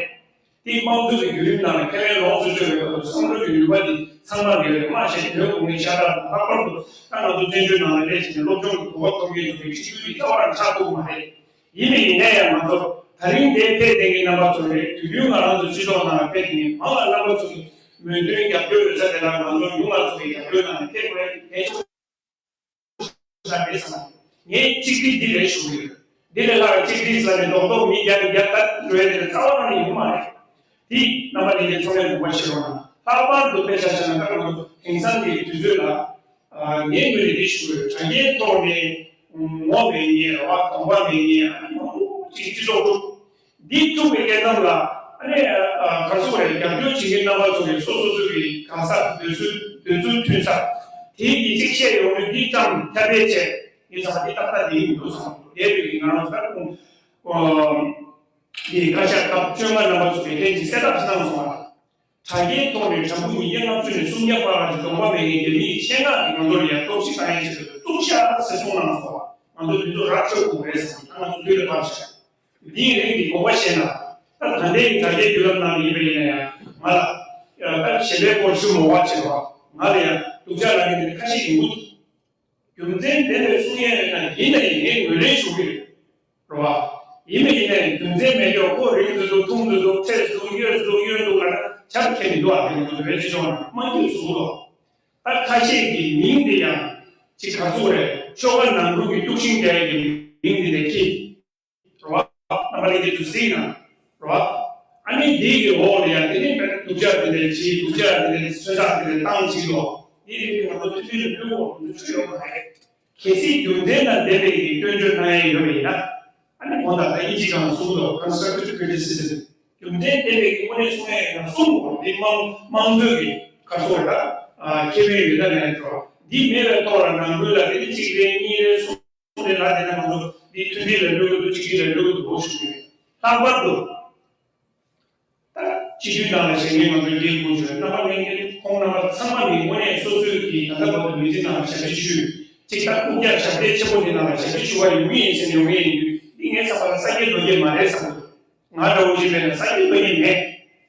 དེ་དམངས་གཙོ་གི་བརྒྱུད་རིམ་ནང་ལ་ཁས་ལེན་ལོགས་སུ་སྤྱོད་པའི་སྐབས་སུ་བསམ་བློ་གི་ནུས་པ་དེ་ ཚང་མ་ལ་ཡོད་རེད། མ་གཞི་བོད་གོང་མའི་ཤ་ཁྲག་དང་། ལྷག་པར་དུ་ད་ང་ཚོ་བཙན་བྱོལ་ནང་ལ་སླེབས་བྱས་ནས་སློབ་སྦྱོང་གི་གོ་སྐབས་ཐོབ་མཁན་ཚོ་གི་ཆིག་སྒྲིལ་གྱི་རྩ་བ་རང་ཆགས་ཐུབ་ཀྱི་མ་རེད། ཡིན་ནའི་ཡིན་ནའི་ཡང་ང་ཚོ་ད་རིང་འདིར་ཕེབས་བསྡད་མཁན་རྣམ་པ་ཚོ་རེད། དུས་རྒྱུན་ང་རང་ཚོ་སྤྱི་ཚོགས་ནང་ལ་ཕེབས་བསྡད་མཁན་མང་ལ་རྣམ་པ་ཚོ་གི་མོས་མཐུན་རྒྱབ་སྐྱོར་ཡོད་ས་དེ་ལ་ང་ཚོ་ཉུང་བ་ཚོ་གི་རྒྱབ་སྐྱོར་གནང་ནས་ཕེབས་དགོས་གལ་ཆེན་པོ་ཆགས་རེད་བསམ། ངས་གཅིག་སྒྲིལ་འདི་རེད་ཞུ་གི་ཡོད། འདི་ལས་ལྷག་གཅིག་སྒྲིལ་ཟེར་ནས་རྡོག་རྡོག་མི་རྒྱག་རྒྱག་ད་འགྲོ་ཡ་དེ་རྩ་བ་རང་ནས་ཡོང་མ་རེད། དེ་རྣམ་པ་ལྷན་རྒྱས་ཚང་མས་དགོངས་པ་བཞེས་རོགས་གནང་། ལྷག་པར་དུ་དཔེ་ཆ་བཞག་ན་ད་ང་ཚོ་དེང་སང་གི་དུས་ཚོད་ལ། ཨ། ངའི་ངོས་ནས་འདི་ཞུ་གི་ཡོད། དྲ་རྒྱའི་ཐོག་ནས་ངོ་མེད་མཁན་རེད་བ། གདོང་པ་མེད་མཁན། ཨ་ནི་མང་པོ་ཅིག་སྤྱི་ཚོགས་དཀྲུག་འདི་བཙུགས་པའི་སྐབས་ལ། ཨ་ནི། ཨ། ག་རེ་ཟེར་དགོས་རེད། རྒྱབ་སྐྱོར་བྱེད་མཁན་རྣམ་པ་ཚོ་གིས་སོ་སོ་སོ་གི་ག་ས་འདོད་ཚུལ་འདོད་ཚུལ་མཐུན་ས་དེ་གི་གཅིག་བཤད་ཡོང་དུས། འདི་ཙམ་ཁྱབ་སྤེལ་བྱས། ཡིན་ཙང་འདི་ཏག་ཏག་འདི་ཡིན་འདུག་བསམ། འདས་པའི་ང་རང་ཚོ་ད་ཁོང་། ཨ། འདི་བཀའ་ཤག་སྐབས་བཅོ་ལྔ་རྣམ་པ་ཚོ་གིས་ལྷན་ཅིག་གསལ་བསྒྲགས་ཤིག་གནང་སོང་བ། དྲ་རྒྱའི་ཐོག་ནས་དྲ་འབུ་ཉིས་བརྒྱ་ལྔ་བཅུ་ནས་སུམ་བརྒྱ་བར་གྱི་གདོང་པ་མེད་མཁན་རྒྱ་མིའི་ཆེད་མངགས་ཀྱིས་ང་ཚོ་ལ་ཡང་གཏོར་བཤིག་བཏང་ཡས་ཆེད་དུ་གཏུག་བཤགས་ཟེར་གསུངས་གནང་སོང་བ། ང་ཚོ་འདི་ཚོ་ར་འཕྲོད་དགོས་རེད་བསམ། ད་ང་ཚོ་དུས་ལ་བབ་ཤག་འདིའི་རིགས་འདི་དགོངས་པ་བཞེས་ན། ད་ད་ལྟའི་དྲ་རྒྱའི་བརྒྱུད་ལམ་ནང་ལ་ཡིན་པ་ཡིན་ན་ཡང་། ང་ལ་ཡང་ད་གཞན་པའི་སྐོར་ཞུ་མི་དགོས་པ་བྱས་པ། ང་ལ་ཡང་སྡུག་ཅག་ལབ་མཁན་དེ་ཁ་ཤས་ཡོང་གི་འདུག་རྒྱུ་མཚན་ལྡན་པའི་གསུང་ཡས་རེད་ན། ཡིན་ན་ཡིན། ངས་ངོས་ལེན་ཞུ་གི་རེད། རེད་བ། ཡིན་མིན་ཡིན་ནའི་རྒྱུ་མཚན་མེད་ཀྱང་ཁོ་རིང་དུ་འདུག་ཐུང་དུ་འདུག་ཁྲེས་འདུག་གཡོས་འདུག་གཡོན་འདུག་ལབ་ན་ཆགས་ཁྱེར་མི་འདུག་ཨ། དེ་ང་ཚོ་བོད་སྤྱི་ཚོགས་ནང་དམངས་ཁྲོད་ཟུག་ལོ། ད་ཁ་ཤས་ཀྱི་མིང་དེ་ཡང་ཅིག་ག་ཚོད་རེད། ཆོལ་ཁ་ནང་ཁུལ་གྱི་དཀྲུག་ཤིང་རྒྱག་ཡས་ཀྱི་མིང་དེ་ལས་ཁྱི། རེད་བ། རྣམ་པ་ལྷན་རྒྱས་ཚོ་གཟིགས་ན། རེད་བ། ཨ་ནི་འདི་གི་འོག་ལ་ཡང་དེ་ནི་སྡུག་ཅག་དེ་འདྲ་བྱས། སྡུག་ཅག་དེ་འདྲ་མཚོན་རྟགས་དེ་འདྲ་བཏང་བྱས་ལོ། འདི་རིགས་དེ་ང་ཚོ་མཐུན་སྒྲིལ་ལ་གནོད་པ་ང་ཚོ་ཆོད་ཡོད་མ་རེད། གལ་སྲིད་རྒྱུ་མཚན་དང་ལྡན་པའི་གི་སྐྱོན་བརྗོད་གནང་ཡས་ཡོད་པ་ཡིན་ན། ཨ་ནི་དགོངས་དག་ད་དབྱིན་ཇི་སྒང་གསུངས་འདུག Constructive criticism། རྒྱུ་མཚན་ལྡན་པའི་གི་དངོས་གནས་གསུང་ཡས་ཡིན་ན་གསུང་དགོས། འདི་དམངས་དམངས་གཙོའི་གི་ག་ཚོད་རེད། ཨ། ཁེ་ཕན་ཡོད་ན་ལས་འགྲོ། འདི་མེད་པའི་ཐོག་ལ་ནང་ཁུལ་ལ་དེ་ནི་གཅིག་རེད། གཉིས་རེད། གསུམ་རེད་ལབ་བསྡད་ན་ང་ཚོ་འདི་མཐུན་སྒྲིལ་ལ་གནོད་ཀྱི་འདུག་གཅིག་སྒྲིལ་ལ་གནོད་ཀྱི་འདུག་ཞུ་གི་ཡོད། ལྷག་པར་དུ་ད་སྤྱི་འཐུས་ནང་ལ་བཞེངས་མཁན་ང་ཚོའི་འདིའི་དགོངས་ཞུ་རྣམ་པ་ལྷན་རྒྱས་ཁོང་རྣམ་པ་ཚང་མ་ནི་དངོས་གནས་སོ་སོའི་གི་ད་ལྟ་བར་དུ་མི་ཚེ་ནང་ལ་ཞབས་ཕྱི་ཞུས། གཅིག་ད་རྐུབ་བཀྱག་ཞབས་བརྟན་ཆེན་པོ་འདི་ནང་ལ་ཞབས་ཕྱི་ཞུ་བ་ཡོང་གི་ཡིན་ཟེར་ནས་ཡོང་གི་ཡིན་དུས། འདི་ངའི་བསམ་པ་ལ་ས་སྐྱེས་རྡོ་སྐྱེས་མ་རེད་བསམ་གི་འདུག་ང་འདྲ་བོ་ཞིག་མེད་ན་ས་སྐྱེས་རྡོ་སྐྱེས་མེད།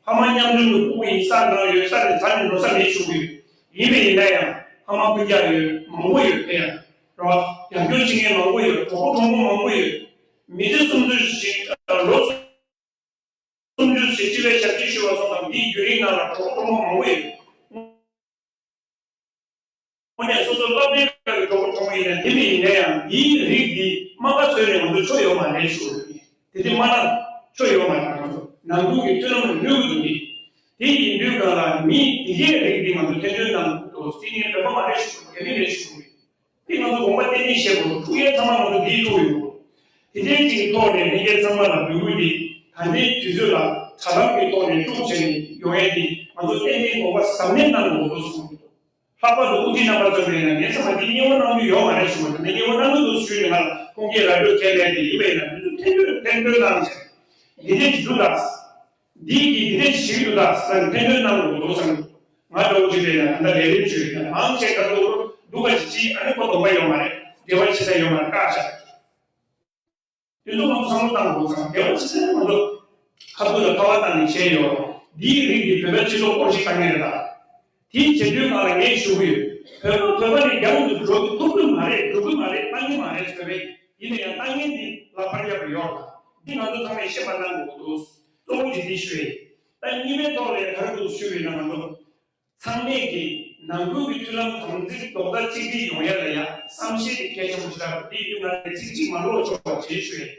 ཕ་མ་མཉམ་འཛོམས་ཀྱི་སྤུ་གུ་ཡིན། ས་ནང་ཡོད། ས་ནས་ད་ནི་འགྲོ་ས་མེད་ཞུ་གི་ཡོད། ཡིན་པས་ཡིན་ན་ཡང་ཕ་མ་སྤུན་ཀྱག་ཡོད། མང་པོ་ཡོད། དེ་ཡང་རོ། རྒྱབ་སྐྱོར་བྱེད་མཁན་མང་པོ་ཡོད། གྲོགས་པོ་གྲོགས་མོ་མང་པོ་ཡོད། མི་ཚེ་སུམ་ཅུ་ཞིག་ལོ་སུམ་ཅུ་ཞིག་སྤྱི་པའི་ཞབས་ཕྱི་ཞུ་བ་སོང་ཙང་འདིའི་བརྒྱུད་རིམ་ནང་ལ་གྲོགས་པོ་གྲོགས་མོ་མང་པོ་ཡོད། དངོས་གནས་སོ་སོ་སློབ་གྲྭའི་སྐབས་ཀྱི་གྲོགས་པོ་གྲོགས་མོ་ཡིན་ན། དེ་མིན་ཡིན་ན་ཡང་འདིའི་རིགས་འདི་རྨ་ཁ་བཟོས་ནས་ང་ཚོ་ཆོ་ཡོད་མ་རེད་ཞུ་གི་ཡོད། དེ་འདྲ་མ་གནང་ཆོ་ཡོད་མ་རེད། ང་ཚོ་ནང་ཁུལ་གྱི་མཐུན་ལམ་ལ་གནོད་ཀྱི་འདུག་གི། དེ་ཡིན་དུས་གང་ལ་མི་འདི་གའི་རིགས་འདི་ང་ཚོ་ཐེར་འདོན་གནང་དགོས་འདུག་སྲིད་ངན་བོད་པ་མ་རེད་ཞུ་གི་ཡོད། རྒྱ་མི་རེད་ཞུ་གི་ཡོད། དེ་ང་ཚོ་དགོངས་པ་གཏན་གཏན་བཞེས་དགོས་འདུག་འཁྲུག་ཡས་ཚང་མ་ང་ཚོ་འདིའི་ཐུག་ཡོད། དེ་འདྲའི་ཅིག་གི་ཐོག་ནས་ལྷན་རྒྱས་ཚང་མ་ལ་འབོད་སྐུལ་འདི་ད་ལྟའི་དུས་ཚོད་ལ་དྲ་ལམ་གྱི་ཐོག་ནས་དཀྲུག་བྱས་ནས་ཡོང་ཡས་འདི་ང་ཚོ་ཏན་ཏན་དགོངས་པ་གཟབ་ནན་གནང་དགོས་འདུག་གསུངས་འདུག་ལྷག་པར་དུ་དབུ་ཁྲིད་རྣམ་པ་ཚོ་མེད་ན་ངའི་བསམ་པ་འདི་སྙན་པོ་གནང་རྒྱུ་ཡོད་མ་རེད་ཞུ་བ་དང་། སྙན་པོ་གནང་གི་འདུག་ཞུས་ནས་ང་ལ་ཁུངས་སྐྱེལ་ར་སྤྲོད་མཁན་མེད་དེ། ཡིན་པ་ཡིན་ན་འདི་ཚོ་ཐེར་འདོན་ཐེར་འདོན་གནང་བྱས། འདི་འདྲས་ཀྱི་འདུག་ད། འདི་གི་འདི་འདྲས་ཞིག་འདུག་ད་ཟེར་ཐེར་འདོན་གནང་དགོས་འདུག་བསམ། ང་འདྲ་བོ་ཅིག་རེད་ན་ད་ལས་རིམ་ཞུས་ཡིན་ན་མང་ཆེ་ག་འདུག་འདུག་ག་ཅིག་ཅིག་ཨ་ནི་ཁོ་སྡོམ་པ་ཡོད་མ་རེད། འབྲེལ་བ་བྱེད་ས་ཡོད་མ་རེད། བཀག་བཞག་དེ་ཚོ་ང་ཚོ་བསམ་བློ་བཏང་དགོས་ཙང་འབྲེལ་བ་བྱེད་ས་ཡོད་མ་འདུག་ཁ་ཐུག་ལ་ཁ་པར་བཏང་ནས་བྱས་ཡོད། འདིའི་རིགས་འདི་བོད་པའི་སྤྱི་ཚོགས་སྐོར་ཞིག་བཏང་མཁན་རེད་ད། དེའི་བྱེད་དུས་སྒང་ལ་ངས་ཞུ་གི་ཡོད། བོད་པ་བོད་པ་ནས་རྒྱང་དུ་འགྲོ་གི་ཐུབ་ཀྱི་མ་རེད། འགྲོ་གི་མ་རེད། བཏང་གི་མ་རེད་ཟེར་བས། ཡིན་ན་ཡང་བཏང་མཁན་འདི་ལག་པར་བརྒྱབ་པ་ཡོད་ལ། འདི་ང་ཚོ་ཚང་མས་ཤེས་པ་གནང་དགོས་འདུག་གཙོ་བོ་གཅིག་འདི་ཞུ་ཡིན། ད་གཉིས་པའི་ཐོག་ལ་ག་རེ་འདུག་ཞུ་ཡིན་ན། ང་ཚོ་ཚང་མས་ཀྱི་ནང་ཁུལ་གྱི་མཐུན་ལམ་དམ་འཛིན་རྡོག་རྩ་གཅིག་སྒྲིལ་ཡོང་ཡ་ལ་ཡ་བསམ་ཤེས་དེ་གལ་ཆེན་པོ་ཞིག་རེད། འདི་ཡིན་ན་ཚིག་གཅིག་མ་ལོག་ཆོག་པ་བྱེད་ཞུ་ཡིན།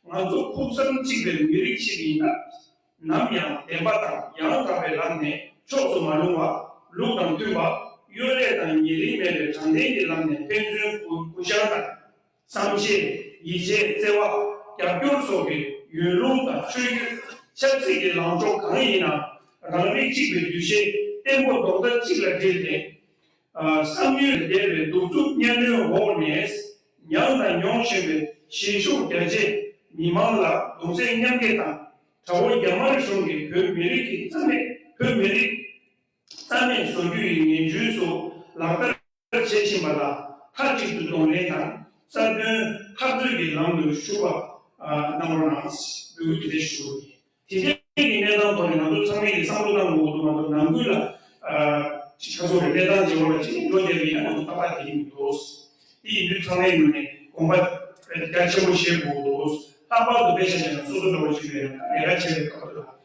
ང་ཚོ་ཕུགས་བསམ་གཅིག་པའི་མི་རིགས་ཤིག་ཡིན་ན། ནམ་ཡང་བདེན་པ་དང་ཡང་དག་པའི་ལམ་ནས་ཕྱོགས་སུ་མ་ལྷུང་བ། ལུགས་དང་མཐུན་པ། གཡོ་ལས་དང་ཉེ་རིང་མེད་པའི་དྲང་བདེན་གྱི་ལམ་ནས་ཕན་ཚུན་གུ་གུ་བཤང་དང་། བསམ་ཤེས། ཡིད་ཆེས། བརྩེ་བ། རྒྱབ་སྐྱོར་སོགས་ཀྱི་ཡུལ་ལུང་དང་ཆོས་བརྒྱུད། ཆབ་སྲིད་ཀྱི་ལངས་ཕྱོགས་གང་ཡིན་ནའང་། རང་རིགས་གཅིག་པའི་འདུ་ཤེས་བརྟན་པོ་རྡོག་རྩ་གཅིག་ལ་དྲིལ་ཏེ། ཨ། བསམ་ཡུལ་ལས་འདས་པའི་གདུག་རྩུབ་གཉའ་གནོན་འོག་ནས་མྱངས་དང་མྱོང་བཞིན་པའི་ཞན་ཤོས་རྒྱ་ཆེ་མི་མང་ལ་གདུང་སེམས་མཉམ་སྐྱེད་དང་། དགྲ་བོ་རྒྱ་དམར་གཞུང་གིས་བོད་མི་རིགས་ཀྱི་རྩ་མེད། བོད་མི་རིགས་རྩ་མེད་བཟོ་རྒྱུ་ཡི་ངན་ཇུས་སུ་ལག་བསྟར་བྱེད་བཞིན་པ་ལ་མཐའ་གཅིག་ཏུ་གདོང་ལེན་དང་རྩ་དོན་འཐབ་རྩོད་ཀྱི་ལམ་དུ་ཞུགས་པ་གནང་རོགས་གནང་། འབོད་སྐུལ་དེ་འདྲ་ཞུ་གི་ཡོད། དེ་འདྲའི་གི་གནས་སྟངས་ཐོག་ནས་ང་ཚོ་ཚང་མས་ཀྱི་བསམ་བློ་བཏང་དགོས་འདུག་ང་ཚོ་ནང་ཁུལ་ལ། ཨ། ཅིག་ཁ་སོ་རེ་གནས་སྟངས་བྱེད་པ་ལ་ཅིག་འགྲོ་བསྡད་པ་ཡིན་ན་ང་ཚོ་ཏག་ཏག་བསྡད་ཀྱི་མི་འདུག་དེ་ཡིན་དུས་ཚང་མའི་ངོས་ནས་དགོངས་པ་རྒྱ་ཆེན་པོ་བཞེས་དགོས་འདུག་ལྷག་པར་དུ་དཔེ་ཆ་བྱས་ན་སོ་སོ་འདྲ་བོ་ཞིག་ཡོད་ན་ལས་ཀ་བྱེད་པའི་སྐབས་ལ་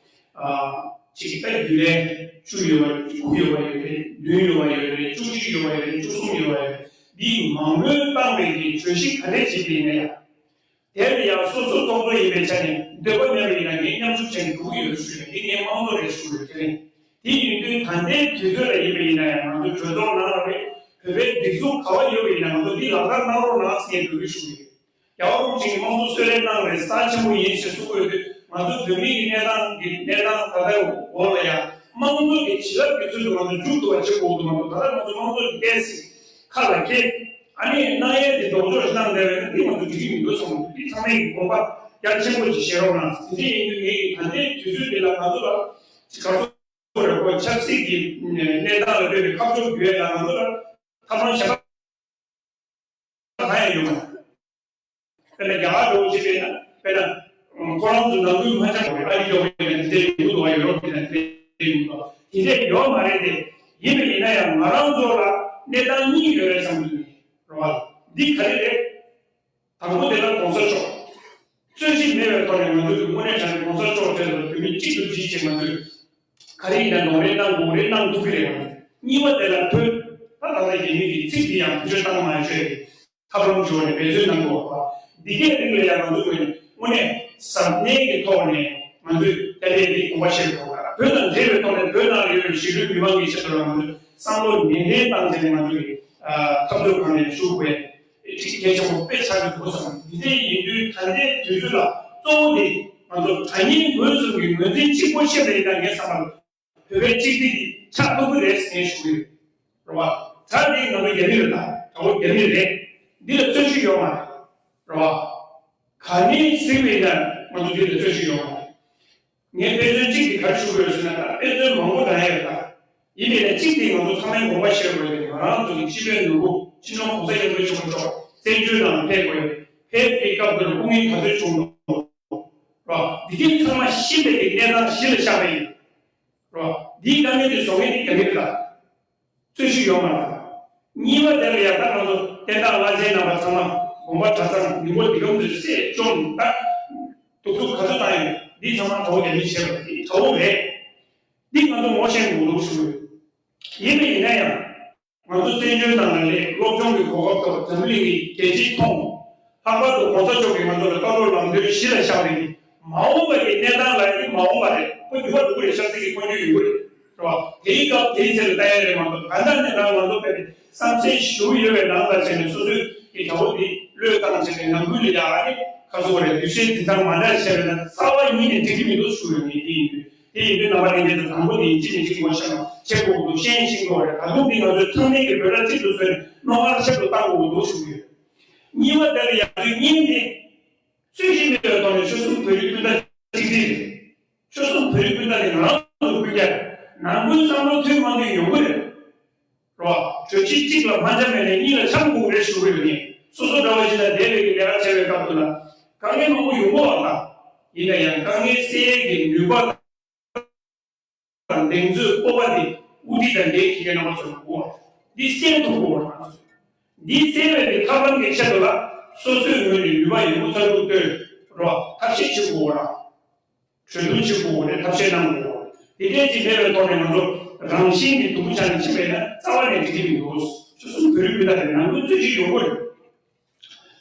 ཅིག་ད་རྒྱུན་ལས་བཅུ་ཡོད་པ་དགུ་ཡོད་པ་ཡོད་རེད། བདུན་ཡོད་པ་ཡོད་རེད། བཅུ་གཅིག་ཡོད་པ་ཡོད་རེད། བཅུ་གསུམ་ཡོད་པ་ཡོད་རེད། འདིའི་མང་མོས་བཏང་བའི་གི་གྲོས་གཞི་ག་འདྲས་བྱེད་པ་ཡིན་ན་ཡང་། དེ་ལ་ཡང་སོ་སོ་ཚོགས་གཙོ་ཡིན་པའི་ཆ་ནས་འདོད་པ་མེད་པ་ཡིན་ན་ངས་མཉམ་ཞུགས་བྱས་ནས་འགྲོ་གི་ཡོད་ཞུ་ཡོད། འདི་ངས་དམངས་གཙོ་རེད་ཞུ་ཡོད། དེ་རིང་དེ་ཡིན་དུས་ད་ལྟའི་དུས་ཚོད་ལ་ཡིན་པ་ཡིན་ན་ཡང་ང་ཚོ་གྲོས་ཚོགས་ནང་ལ་རེད། བོད་པའི་སྒྲིག་འཛུགས་ག་བ་ཡོད་པ་ཡིན་ན་ང་ཚོ་འདི་ལག་བསྟར་གནང་རོགས་གནང་ཟེར་ནས་འབོད་སྐུལ་ཞུ་གི་ཡོད། རྒྱལ་བ་རིན་པོ་ཆེ་གིས་དམངས་གཙོ་གསོལ་རས་གནང་བའི་རྩ་ཆེན་པོ་ཡིན་ཞེས་གསུང་གི་ཡོད་དུས་ང་ཚོ་བོད་མི་གི་གནས་སྟངས་ཀྱི་གནས་སྟངས་ད་ལྟའི་འོག་ལ་ཡང་དམངས་གཙོ་གི་བྱིན་རླབས་ཀྱི་ཚུལ་དུ་ང་ཚོ་འཇུག་ཐུབ་པ་བྱེད་དགོས་འདུག་ང་ཚོ་ད་ལྟ་ང་ཚོ་དམངས་གཙོ་གི་ཏོག་ཙམ་ཁ་ལ་འཁྱེར། ཨ་ནི་གནང་ཡས་དེ་ལྡོག་ཕྱོགས་ཤིག་གནང་བསྡད་པ་ཡིན་ན་འདི་ང་ཚོ་འགྲིག་གི་མི་འདུག་བསམ་གི་འདུག་འདི་ཚང་མས་ཀྱི་དགོངས་པ་རྒྱ་ཆེན་པོ་ཅིག་བཞེས་རོགས་གནང་། དེ་འདྲ་ཡིན་དུས་ངས་ཀྱི་ད་ལྟའི་དུས་ཚོད་འདི་ལ་ང་ཚོ་ལ་ཅིག་ག་ཚོད་རེ་ཁོ་ཆབ་སྲིད་ཀྱི་གནས་སྟངས་ལ་ལྟོས་པའི་ཁ་ཕྱོགས་བསྒྱུར་ཡས་ལ་ང་ཚོ་ལ་ཐབས་ལམ་གཞན་པ་གང་ཡང་ཡོད་མ་རེད། དཔེར་ན་རྒྱ་གར་འདྲ་བོ་ཅིག་དཔེར་ན་དཔེར་ན་ཁོ་རང་ཚོ་ནང་ཁུལ་མ་འཆམ་པ་རེད། ཨ་རི་འདྲ་བོ་ཡིན་ན་དེ་འདྲ་ཡོང་གི་འདུག་བ། ཡུ་རོབ་ཡིན་ན་དེ་འདྲ་ཡོང་གི་འདུག་དེ་འདྲ་ཡོད་མ་རེད་དེ། ཡིན་པ་ཡིན་ན་ཡང་ང་རང་ཚོ་ལ་གནས་སྟངས་གཉིས་ཡོད་རེད་བསམ་གྱི་འདུག་རེད་བ། འདི་ག་རེ་རེད། དང་པོ་དེ་ལ་གོང་ས་མཆོག་རྩོད་གཞི་མེད་པའི་ཐོག་ནས་ང་ཚོས་དངོས་གནས་དྲང་གནས་གོང་ས་མཆོག་གྲས་ལ་བོད་མི་གཅིག་ཏུ་བསྒྲིལ་བྱས་ང་ཚོས་ག་རེ་ཡིན་ན་ནོར་རེ་གནང་དགོས་རེ་གནང་ཐུབ་ཀྱི་རེད། ང་ཚོས་གཉིས་པ་དེ་ལ་བོད་ད་ད་ལྟ་རྒྱ་མི་གི་ཚིག་འདི་ཡང་བེད་སྤྱོད་བཏང་མ་ཆོག་གི་ཐབས་ལམ་སྦྱོར་ནས་འབད་བརྩོན་གནང་དགོས་པ། འདི་གའི་རིགས་ལ་ཡང་ང་ཚོ་ངོས་ནས་དངོས་གནས་གཟབ་ནན་གྱི་ཐོག་ནས་ང་ཚོས་ད་ལྟའི་འདི་དགོངས་པ་བཞེས་དགོས་པ། བོད་དང་འབྲེལ་བའི་ཐོག་ནས་བོད་ནང་ལ་ཡོད་པའི་གཞིས་ལུས་མི་མང་གི་ཆེད་དུ་ལ་ང་ཚོས་བསམ་བློ་ནན་ཏན་བཏང་བྱས་ནས་ང་ཚོ་གི་འཐབ་རྩོད་ཁང་ནས་ཞུགས་དགོས། གཅིག་གལ་ཆེན་པོ་དཔེ་ཆགས་ཀྱི་འདུག་བསམ། འདི་འདྲ་ཡིན་དུས་ད་ལྟའི་དུས་ཚོད་ལ་གཙོ་བོ་དེ་ང་ཚོ་དགྲ་གཉེན་ངོས་ཟུང་གི་ངོས་འཛིན་གཅིག་པོ་ཤེས་པ་ཡིན་ན་ངའི་བསམ་པར་བོད་པའི་གཅིག་སྒྲིལ་འདི་ཆགས་ཐུབ་ཀྱི་རེད་ཟེར་ནས་ཞུ་གི་ཡོད། རེད་བ། ད་འདི་ང་ཚོ་རྒྱ་མི་རེད། ད་དགྲ་བོ་རྒྱ་མི་རེད། འདི་ལ་རྩོད་གཞི་ཡོད་མ་རེད། རེད་བ། ག་ནས་ཟིན་པ་ཡིན་ན་ང་ཚོ་འདི་ལ་རྩོད་གཞི་ཡོད་མ་རེད། ངས་དཔེ་མཚོན་གཅིག་དེ་ག་རེ་ཞུ་དགོས་ཟེར་ན། ད་དཔེ་མཚོན་མང་པོ་རང་ཡོད་ད། ཡིན་པས་ན་གཅིག་དེ་ང་ཚོ་ཚང་མས་དགོངས་པ་བཞེས་དགོས་ཏེ། ང་རང་ཚོ་གི་སྤྱི་པའི་ནོར་བུ་སྤྱི་ནོར་༸གོང་ས་༸སྐྱབས་མགོན་ཆེན་པོ་མཆོག་བཙན་བྱོལ་ནང་ཕེབས་དགོས། ཕེབས་པའི་སྐབས་དེར་སྐུ་ངལ་ག་ཚོད་བྱུང་འདུག་རོ། འདི་གའི་ཚང་མ་ཤེས་པའི་གི་གནས་སྟངས་གཞི་ལ་བཞག་པ་ཡིན། རོ། འདིའི་དཀའ་ངལ་དེ་བཟོ་མཁན་དེ་རྒྱ་མི་རེད་ད། རྩོད་གཞི་ཡོད་མ་རེད། གཉིས་པ་དེ་ལ་ཡང་ད་ང་ཚོ་བསྟན་བདག་བླ་ཆེན་རྣམ་པ་ཚང་མ་དགོངས་པ་གྲྭ་ཚང་མི་འབོར་འདི་གམ་དུ་བསད་བཅོམ་ད་གདུག་རྩུབ་ག་ཚོད་བཏང་ཡོད། འདི་ཚང་མ་དགྲ་བོ་རྒྱ་མིས་བྱས་པ་དེ་དགྲ་བོ་རེད། འདི་ང་ཚོ་ངོ་ཤེས་དགོས་འདུག་ཞུ་གི་ཡོད། ཡིན་པ་ཡིན་ན་ཡང་ང་ཚོ་བཙན་བྱོལ་ནང་ལ་སླེབས། སློབ་སྦྱོང་གི་གོ་སྐབས་ཐོབ། འཛམ་གླིང་གི་རྒྱལ་སྤྱིས་མཐོང་། ལྷག་པར་དུ་གོང་ས་མཆོག་གིས་ང་ཚོ་ལ་བཀའ་སློབ་ལམ་སྟོན་གཞི་ལ་བཞག་པའི་མ་འོངས་པ་གི་གནས་སྟངས་ལ་ཡང་མ་འོངས་པ་རེད། ཁོ་འགྱུར་བ་འགྲོ་གི་རེད། ཆབ་སྲིད་ཀྱི་འཕོ་འགྱུར་ཡོང་གི་རེད། རེད་བ། དེའི་སྐབས་དེའི་ཚེ་ལ་ལྟ་ཡ་རེད་མ་གཏོགས། གང་ལྟར་ནས་རང་ང་ཚོ་དཔེ་བསམ་ཚུལ་ཞུ་ཡོད་པའི་ནང་ལ་བྱས་ནས་སོ་སོའི་གི་དགྲ་བོ་དེ་བློས་བཏང་བྱས་ནས་ནང་ཁུལ་ལ་ཡ་ཨ་ནི་ཁ་སོ་རེད། འདུ་ཤེས་འཛིན་སྟངས་མ་འདྲ་བྱས་པ་ན་རྩ་བ་ཉིད་ནས་འགྲིག་གི་མི་འདུག་ཞུ་ཡོད། ངས་དེ་ཡིན་དུས་དེ་ཡིན་དུས་རྣམ་པ་ལྷན་རྒྱས་ཚོ་དང་པོ་དེ་ཡིན། གཅིག་ནས་གཅིག་ངོ་ཤེས་ན་བྱེད་དགོས་འདུག་ཤེས་ཤིང་དགོས་རེད། ད་དུང་འདི་ང་ཚོས་ཚང་མས་ཀྱི་བོད་ར་གཅིག་ཏུ་བཟོས་ནས་རྣོ་ངར་ཆེད་དུ་བཏང་དགོས་འདུག་ཞུ་གི་ཡོད། གཉིས་པ་དེ་ལ་ཡ་ཚོས་གཉིས་དེ། རྩོད་གཞི་མེད་པའི་ཐོག་ནས་ཆོལ་གསུམ་བོད་རིགས་སྤུན་ཟླ་གཅིག་སྒྲིལ་རེད། ཆོལ་གསུམ་བོད་རིགས་སྤུན་ཟླ་དེ་ང་རང་ཚོ་སྤུན་ཀྱག་རེད། ནང་ཁུལ་བསམ་བློ་མཐུན་མ་མཐུན་ཡོང་གི་རེད། རོ། གྲོས་གཞི་གཅིག་ལ་མ་འཆམ་པ་ཡིན་ན་གཉིས་ལ་འཆམ་དགོས་རེད་ཞུ་གི་ཡོད། ངས་སོ་སོ་འདྲ་བོ་ཞིག་ལ་འདས་པའི་གི་ལས་ཀ་བྱས་པའི་སྐབས་དུ་ལ་དཀའ་ངལ་མང་པོ་ཡོང་གི་ཡོད་པ་དང་། ཡིན་ན་ཡང་དཀའ་ངལ་སེལ་ཡས་ཀྱི་ནུས་པ་དང་གདེང་ཚོད་སྤོབས་པ་དེ་དབུ་ཁྲིད་དང་འབྲེལ་གྱི་རྣམ་པ་ཚོར་དགོས་པ། འདི་སེལ་ཐུབ་དགོས་པ་དང་། འདི་སེལ་བའི་གི་ཐབས་ལམ་གྱི་ཆེད་དུ་ལ་སོ་སོའི་ངོས་ནས་ནུས་པ་ཡོད་རྒུ་ཚ་དྲུག་བཏོན་རོགས། ཐབས་ཤེས་བྱེད་དགོས་པ་དང་། གྲོས་བསྡུར་བྱེད་དགོས་པ་རེད། ཐབས་ཤེས་གནང་དགོས་པ། དེ་འདྲའི་ཅིག་མེད་པའི་ཐོག་ནས་ང་ཚོ་རང་བཞིན་གྱིས་སྡུག་པོ་ཆགས་ནས་ཕྱིན་པ་ཡིན་ན་རྩ་བ་ནས་འགྲིག་གི་མི་འདུག་ཆོལ་གསུམ་བོད་རིགས་སྤུན་ཟླ་རེད། ནང་ཁུལ་རྩོད་གཞི་ཡོང་གི་རེད།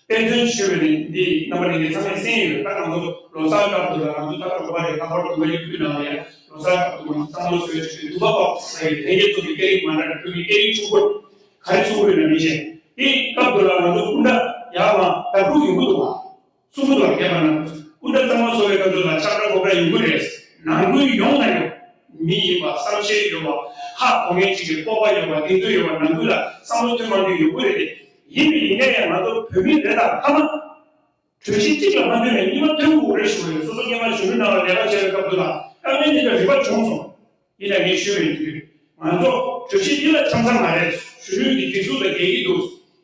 དཔེ་མཚོན་ཞུས་པ་ནི་འདི་རྣམ་པ་ལྷན་རྒྱས་ཚང་མས་གསན་ཡོད། ད་ང་ཚོ་ལོ་གསར་སྐབས་དུ་ལ་ང་ཚོ་ད་གྲོགས་པ་རེད། ལྷག་པར་དུ་ང་ཡི་ཁུལ་ནང་ལ་ཡང་ལོ་གསར་སྐབས་དུ་ང་ཚོ་བསམ་བློ་བཟོས་བྱས་དུས་བ་པ་ཟེར་བའི་ལྷན་རྒྱས་ཚོ་གི་སྐད་རིགས་མ་འདྲ་བའི་བོད་ཀྱི་སྐད་རིགས་ཕྱུག་པོ་ག་རེ་གསུང་གི་ཡོད་ན་མི་ཤེས། དེའི་སྐབས་དུ་ལ་ང་ཚོ་སྤུན་ཟླ་ཡར་མར་ལྡབ་འགྲོ་ཡོང་གི་འདུག་བ། གསུང་གི་འདུག་བ། རྒན་པ་རྣམས་སྤུན་ཟླ་གཙང་མ་ཚོ་བའི་སྐབས་དུ་ལ་ཆགས་སྒྲ་གོ་སྒྲ་ཡོང་གི་རེད། ནང་ཁུལ་ཡོང་ན་ཡོང་། མི་ཡིན་པ་བསམ་ཤེས་ཡོད་པ། ཧ་གོ་མཁན་ཅིག་གི་སྤོབས་པ་ཡོད་པ། གདེང་ཚོད་ཡོད་པ། ནང་ཁུལ་ལ་བསམ་བློ་མཐུན་མ་མཐུན་ཡོང་གི་རེད་དེ། ཡིན་པ་ཡིན་ན་ཡང་ང་ཚོ་བོད་མི་རེད་ད། ཐ་མ་གྲོས་གཞི་གཅིག་ལ་མ་མཐུན་ནས་གཉིས་པ་མཐུན་དགོས་རེད་ཞུ་གི་ཡོད། སོ་སོ་སྔོན་མ་གཞོན་ནུ་ནང་ལ་ལས་ཀ་བྱས་པའི་སྐབས་དུ་ལ་དཀའ་ངལ་འདི་འདྲ་རིག་པ་བྱུང་སོང་། ཡིན་ན་ངས་ཞུས་པ་ཡིན་དུས། ང་ཚོ་གྲོས་གཞི་འདི་ལ་འཆམ་ས་མ་རེད། གཞོན་ནུ་འདི་སྒྲིག་འཛུགས་དང་འགལ་གྱི་འདུག་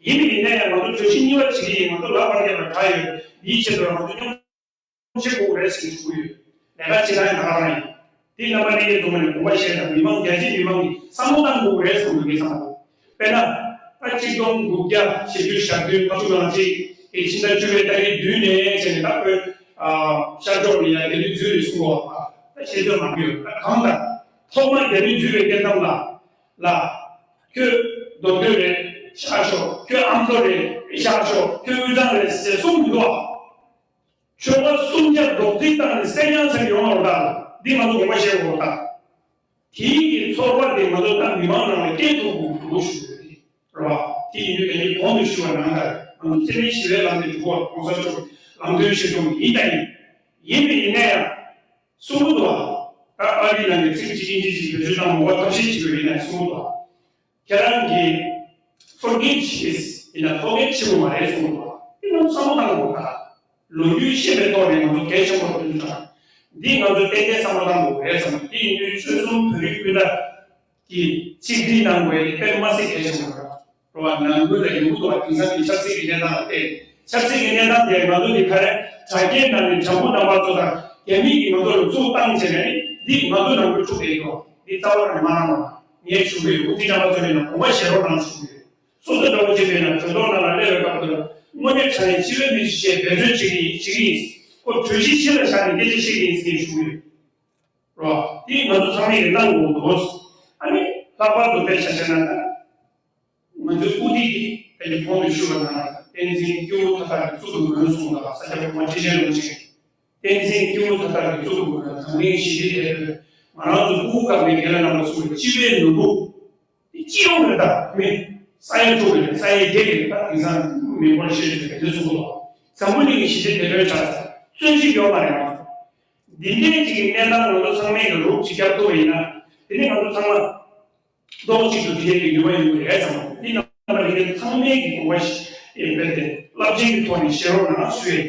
ཡིན་པ་ཡིན་ན་ཡང་ང་ཚོ་གྲོས་གཞི་གཉིས་པ་བྱེད་ཀྱི་ཡིན། ང་ཚོ་ལག་པར་རྒྱབ་ལ་གྲགས་ཡོད། འདིའི་ཆེད་དུ་ང་ཚོ་མཉམ་བྱེད་དགོས་རེད་ཟེར་ཞུ་གི་ཡོད། ལས་ཀ་བྱེད་སྟངས་ཡང་ད་ག་རང་ཡིན། དེ་རྣམ་པ་གནས་ཀྱི་ཐོག་ནས་དགོངས་པ་བཞེས་དང་མི་མང་རྒྱ་ཆེ་མི་མང་གིས་བསམ་བློ་བཏང་དགོས་རེད་བསམ་གྱི་བསམ་བློ། དཔེར་ན། ད་གཅིག་སྟོང་དགུ་བརྒྱ་ཞེ་བཅུ་ཞེ་བདུན་ལྔ་བཅུ་ང་གཅིག་གི་ཕྱི་ཟླ་བཅུ་པའི་ཏ་རིག་བདུན་ནས་བྱས་ནས་ད་ཁོས་ཤར་ཕྱོགས་ནས་ཡང་རྒྱ་མི་འཛུལ་རེད་གསུངས་པ་ད་བཤད་ཚོད་མ་གི་ཡོད། ད་གང་ལྟར་ཐོག་མར་རྒྱ་མི་འཛུལ་བའི་སྐད་གཏམ་ལ་ལ། ཁྱོད་མདོ་སྟོད་རེད་བཞག་ཤོག་ཁྱོད་ཨ་མདོ་རེད་བཞག་ཤོག་ཁྱོད་དབུས་གཙང་རེད་ཟེར་གསུངས་མི་འདུག་ཨ། ཆོལ་ཁ་སུམ་བརྒྱ་རྡོག་རྫིས་བཏང་ནས་གསེར་རྐྱང་ཚར་ཡོང་བ་རེད་ད། འདི་ང་ཚོ་དགོངས་པ་བཞེས་དགོས་རེད་ད། དེའི་གི་ཚོར་བ་དེ་ང་ཚོ་ད་མི་མང་རང་ལ་སྐྱེ་ཐུབ་དགོས་འདུག་ཞུ་རྒྱུ་རེད། རེད་བ། དེ་ཡིན་དུས་དེ་ནི་གོང་དུ་ཞུས་པ་ནང་ལྟར་ང་ཚོ་འཚེ་མེད་ཞི་བའི་ལམ་ནས་འགྲོ་བར་གོང་ས་མཆོག་གི་ལམ་སྟོན་གཞིར་བཟུང་ཡིན་དང་ཡིན། ཡིན་པ་ཡིན་ན་ཡང་། གསུང་གི་འདུག་བ། ད་ཨ་རིའི་ནང་གི་ཚིག་གཅིག་དབྱིན་ཇི་གཅིག་བེད་སྤྱོད་བཏང་མོ་བ་ཐབས་ཤེས་བྱེད་དགོས་ཡིན་ན་གསུང་གི་འདུག་བ། ཁྱེད་རང་གིས་forget is ཡིན་ན་forget བྱེད་དགོས་མ་རེད་གསུང་གི་འདུག་བ། དེ་ང་ཚོ་བསམ་བློ་བཏང་དགོས་ད། ལོ་རྒྱུས་ཤེས་པའི་ཐོག་ནས་ང་ཚོ་གལ་ཆེན་པོ་རེད་འདུག་ད། འདི་ང་ཚོ་ཏན་ཏན་བསམ་བློ་བཏང་དགོས་རེད་བསམ་གི་འདུག་དེ་ཡིན་དུས་ཆོལ་གསུམ་བོད་རིགས་སྤུན་ཟླ་གི་ཆིག་སྒྲིལ་གནང་དགོས་ཡ་དེ་དཔེ་མ་སྲིད་གལ་ཆེན་པོ་རེད། རོ་བ་ནང་ཁུལ་ལ་ཡོང་གི་འདུག་བ། དེང་སང་གི་ཆབ་སྲིད་ཀྱི་གནས་སྟངས་ལ་བལྟས། ཆབ་སྲིད་ཀྱི་གནས་སྟངས་དེ་ང་ཚོ་འདི་ག་རེ་དྲ་རྒྱའི་ནང་ནས་དྲ་འབུ་རྣམ་པ་ཚོ་དང་རྒྱ་མི་གིས་ང་ཚོ་ལ་ཚུར་བཏང་བྱས་ནས་འདི་ང་ཚོ་ནང་ཁུལ་འཁྲུག་བསྡད་ཡོད། འདི་རྩ་བ་ནས་མ་གནང་རོགས་གནང་། ངས་ཞུ་གི་ཡོད། དབུ་ཁྲིད་རྣམ་པ་ཚོ་ནས་ནང་དགོངས་པ་བཞེས་རོགས་གནང་ཞུ་གི་ཡོད། སོ་སོ་འདྲ་བོ་ཅིག་མེད་ན་གྲོས་ཚོགས་ནང་ལ་སླེབས་པའི་སྐབས་དུ་དངོས་གནས་དྲང་གནས་སྤྱི་བའི་མི་ཞིག་བྱས་འབད་བརྩོན་བྱེད་ཀྱི་ཡིན། བྱེད་ཀྱི་ཡིན། ཁོ་གྲོས་གཞི་ཕྱི་ལ་བཞག་ནས་སྐད་ཆ་བཤད་ཀྱི་ཡིན་ཟེར་ཞུ་གི་ཡོད། རོ། དེ་ང་ཚོ་ཚང་མས་ཀྱི་གནང་དགོས་འདུག་ཨ་ནི་ལྷག་པར་དུ་དཔེ་ཆ་བཤད་ན་ད། ང་ཚོའི་དབུ་ཁྲིད་ཀྱིས་ད་ནི་གོང་དུ་ཞུས་པ་ནང་བསྟན་འཛིན་སྐྱེས་བུ་ཐ་ཐར་གྱི་གཙུག་གི་འོད་གསུངས་ལ་ས་སྐྱ་པདྨ་ཁྲི་ཆེན་རིན་པོ་ཆེ། བསྟན་འཛིན་སྐྱེས་བུ་ཐ་ཐར་གྱི་གཙུག་གི་འོད་དང་ལེན་ཞི་བདེའི་དེད་དཔོན་ང་རང་ཚོ་སྐུ་ཁམས་ནས་རྒན་ལགས་རྣམ་པ་ཚོ་གི་སྤྱི་པའི་ནོར་བུ། དེ་སྤྱི་ཡོངས་རེད་ད་མི། ས་ཡ་དྲུག་རེད། ས་ཡ་བརྒྱད་རེད་ད། དེང་སང་མི་འབོར་ཤེས་ཚོད་རེད་དེ་ཚོ་གི་འཛམ་བུ་གླིང་གི་ཞི་བདེའི་དེད་དཔོན་ཆགས་ས་བརྩོན་གཞི་ཡོད་མ་རེད་ང་ཚོ། འདི་འདྲའི་ཅིག་གི་གནས་སྟངས་ང་ཚོ་ཚང་མས་ཀྱི་རུབ་ཅིག་བརྒྱབ་ཐུབ་པ་ཡིན་ན། དེ་ནི་ང་ཚོ་ཚང་མ་རྡོག་གཅིག་ཏུ་སྒྲིལ་ཡས་ཀྱི་ནུས་པ་ཡོང་གི་རེད་བསམ། འདི་རྣམ་པ་ལྷན་རྒྱས་ཚང་མས་ཀྱི་དགོངས་པ་ཞིག་ཡིན་པས་ཏེ་རླབས་ཆེན་གྱི་ཐོག་ནས་བཞེས་རོགས་གནང་ཞུ་ཡས།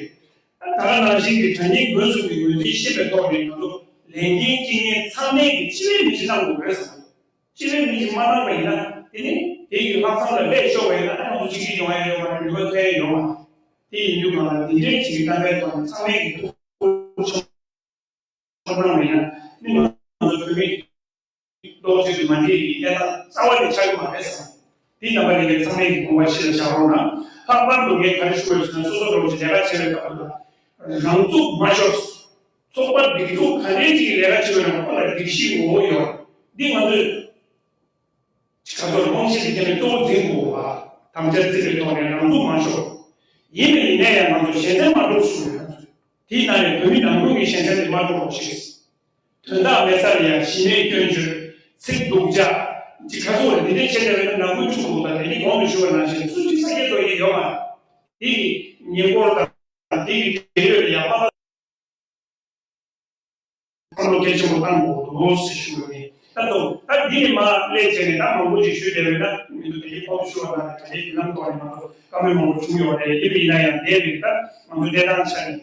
ད་ག་ནང་བཞིན་གྱི་དྲ་བརྙན་འགོད་སྲུང་གི་ངོས་འཛིན་ཤེས་པའི་ཐོག་ནས་ང་ཚོ་ལས་འགན་གཅིག་གཉིས་ཚང་མས་ཀྱི་སྤྱི་པའི་མི་ཞིག་གནང་དགོས་རེད་བསམ། སྤྱི་པའི་མི་ཞིག་མ་གནང་པ་ཡིན་ན་དེ་ནི་དེ་ཡི་ལྷག་བསམ་ལ་ལས་ཤོར་བ་ཡིན་ན་ང་ཚོ་གཅིག་གིས་ཡོང་ཡ་ཡོད་མ་རེད། ནུས་པ་ཐོན་ཡ་ཡོད་མ་རེད། དེ་ཡིན་དུས་ང་ལ་འདི་འདྲའི་ཅིག་གི་གནང་པའི་ཐོག་ནས་ཚང་མས་ཀྱི་ཐུགས་ཁུར་ཆེན་པོ་གནང་བ་ཡིན་ན་ནི་ང་ཚོ་བོད་མི་རྡོག་གཅིག་ཏུ་མ་འདྲེས་ཀྱི་གནས་སྟངས་རྩ་བ་ནས་ཆགས་ཀྱི་མ་རེད་བསམ། འདི་རྣམ་པ་ལས་ཀའི་ཚང་མས་ཀྱི་དགོངས་པ་ཞིག་ལ་བཞག་རོགས་གནང་། ལྷག་པར་དུ་ངས་ག་རེ་ཞུ་དགོས་ཟེར་ན་སོ་སོ་རོགས་ཀྱི་ལས་ཀ་བྱེད་པའི་སྐབས་ལ་རང་ཚུགས་མ་ཤོར། ཚོགས་པ་སྒྲིག་འཛུགས་ག་འདྲའི་ཅིག་གི་ལས་ཀ་བྱེད་པའི་ནང་ཁོ་ལ་སྒྲིག་གཞི་ངོ་བོ་ཡོད། འདི་ང་ཚོས་ཁ་ཐོར་དབང་ཤེད་ཀྱི་རྐྱེན་པས་གཙོ་བོ་འཛིན་དགོས་པ། དམ་བཅའ་བརྩི་བའི་ཐོག་ནས་རང་ཚུགས་མ་ཤོར། ཡིན་ནའི་ཡིན་ནའི་ཡང་ང་ཚོ་ཞེ་འཛིན་མ་འགྲོ་ཞུ་ཡོད། དེའི་ནང་ནས་བོད་མི་ནང་ཁུལ་གྱི་ཞེ་འཛིན་དེ་མ་འགྲོ་རོགས་ཞེས། དོན་དག་མེད་ས་ལ་ཡང་གཞི་མེད་སྐྱོན་བརྗོད། ཚིག་སྡུག་ཅག་ཅིག་ཁ་ཚུགས་ལ་འདི་འདྲས་བྱས་བསྡད་པ་ཡིན་ན་ནང་ཁུལ་འཁྲུག་འདུག་ད་དེ་ནི་གོང་དུ་ཞུ་བ་ནང་བཞིན་སུ་གཅིག་ས་སྐྱེ་དོ་ཡི་ཡོད་མ་རེད། དེ་ཡི་ཉེ་འཁོར་དང་དེ་ཡི་འབྲེལ་ཡོད་ལ་ཡང་མ་བསམ་བློ་གལ་ཆེན་པོ་བཏང་དགོས་འདུག་ཟེར་ཞུ་བ་ཡིན། ད་དུང་ད་འདི་ནི་མ་སླེབས་བྱས་ནས་ད་མང་པོ་ཞིག་ཞུས་བསྡད་པ་ཡིན་ན་མི་འདུག་དེ་ཡི་གོང་དུ་ཞུ་བ་ནང་བཞིན་ད་ལྟའི་བརྒྱུད་ལམ་ཐོག་ནས་མང་པོ་བཀའ་མོལ་མང་པོ་བྱུང་ཡོད་རེད། དེ་ཡིན་ན་ཡང་འདས་པའི་ད་ང་ཚོ་གནས་སྟངས་ཆ་ནས།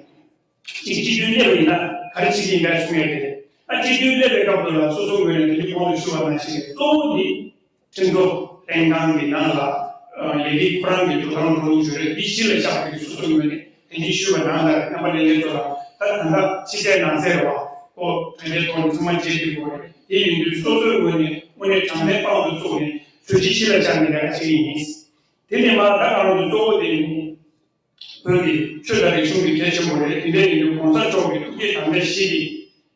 གཅིག་སྤྱི་འཐུས་སླེབས་པ་ཡིན་ན་ག་རེ་བྱེད་ཀྱི་ཡིན་པའི་གསུང་ཡས་དེ་རེད། ད་སྤྱི་འཐུས་སླེབས་པའི་སྐབས་དུ་ལ་སོ་སོའི་ངོས་ནས་དེ་རིང་གོང་དུ་ཞུ་བ་ནང་བཞིན་གཙོ་བོ་དེ་ཁྲིམས་བཟོ་ལྷན་ཁང་གི་ནང་ལ་ལས་རིགས་ཁོ་རང་གི་འགྲོ་སྟངས་འགྲོ་ལུགས་ཞུ་རེད། འདི་གཞི་ལ་བཞག་པའི་སོ་སོའི་ངོས་ནས་དེ་འདྲའི་ཞུ་བ་ནང་ལ་རྣམ་པ་ལྷན་རྒྱས་ཚོ་ལ་ད་ད་ལྟ་ཕྱི་གསལ་ནང་གསལ་རེད་བ། ཁོ་དྲ་རྒྱའི་ཐོག་ནས་ཚང་མ་མཇལ་ཐུབ་ཀྱི་རེད། དེ་ཡིན་དུས་སོ་སོའི་ངོས་ནས་དངོས་གནས་དྲང་བདེན་དཔང་དུ་བཙུགས་ནས་གྲོས་གཞི་གཞི་ལ་བཞག་ནས་ལས་ཀ་བྱེད་ཀྱི་ཡིན། དེ་ནས་མ་ད་ག་རང་དུ་གཙོ་བོ་དེ་ཡིན། བོད་ཀྱི་ཆོས་དང་རིག་གཞུང་གི་གལ་ཆེན་པོ་རེད། དེ་འདྲའི་ཡིན་དུས་གོང་ས་མཆོག་གི་ཐུགས་བསྐྱེད་དམ་བཅའ་བཞི་གིས་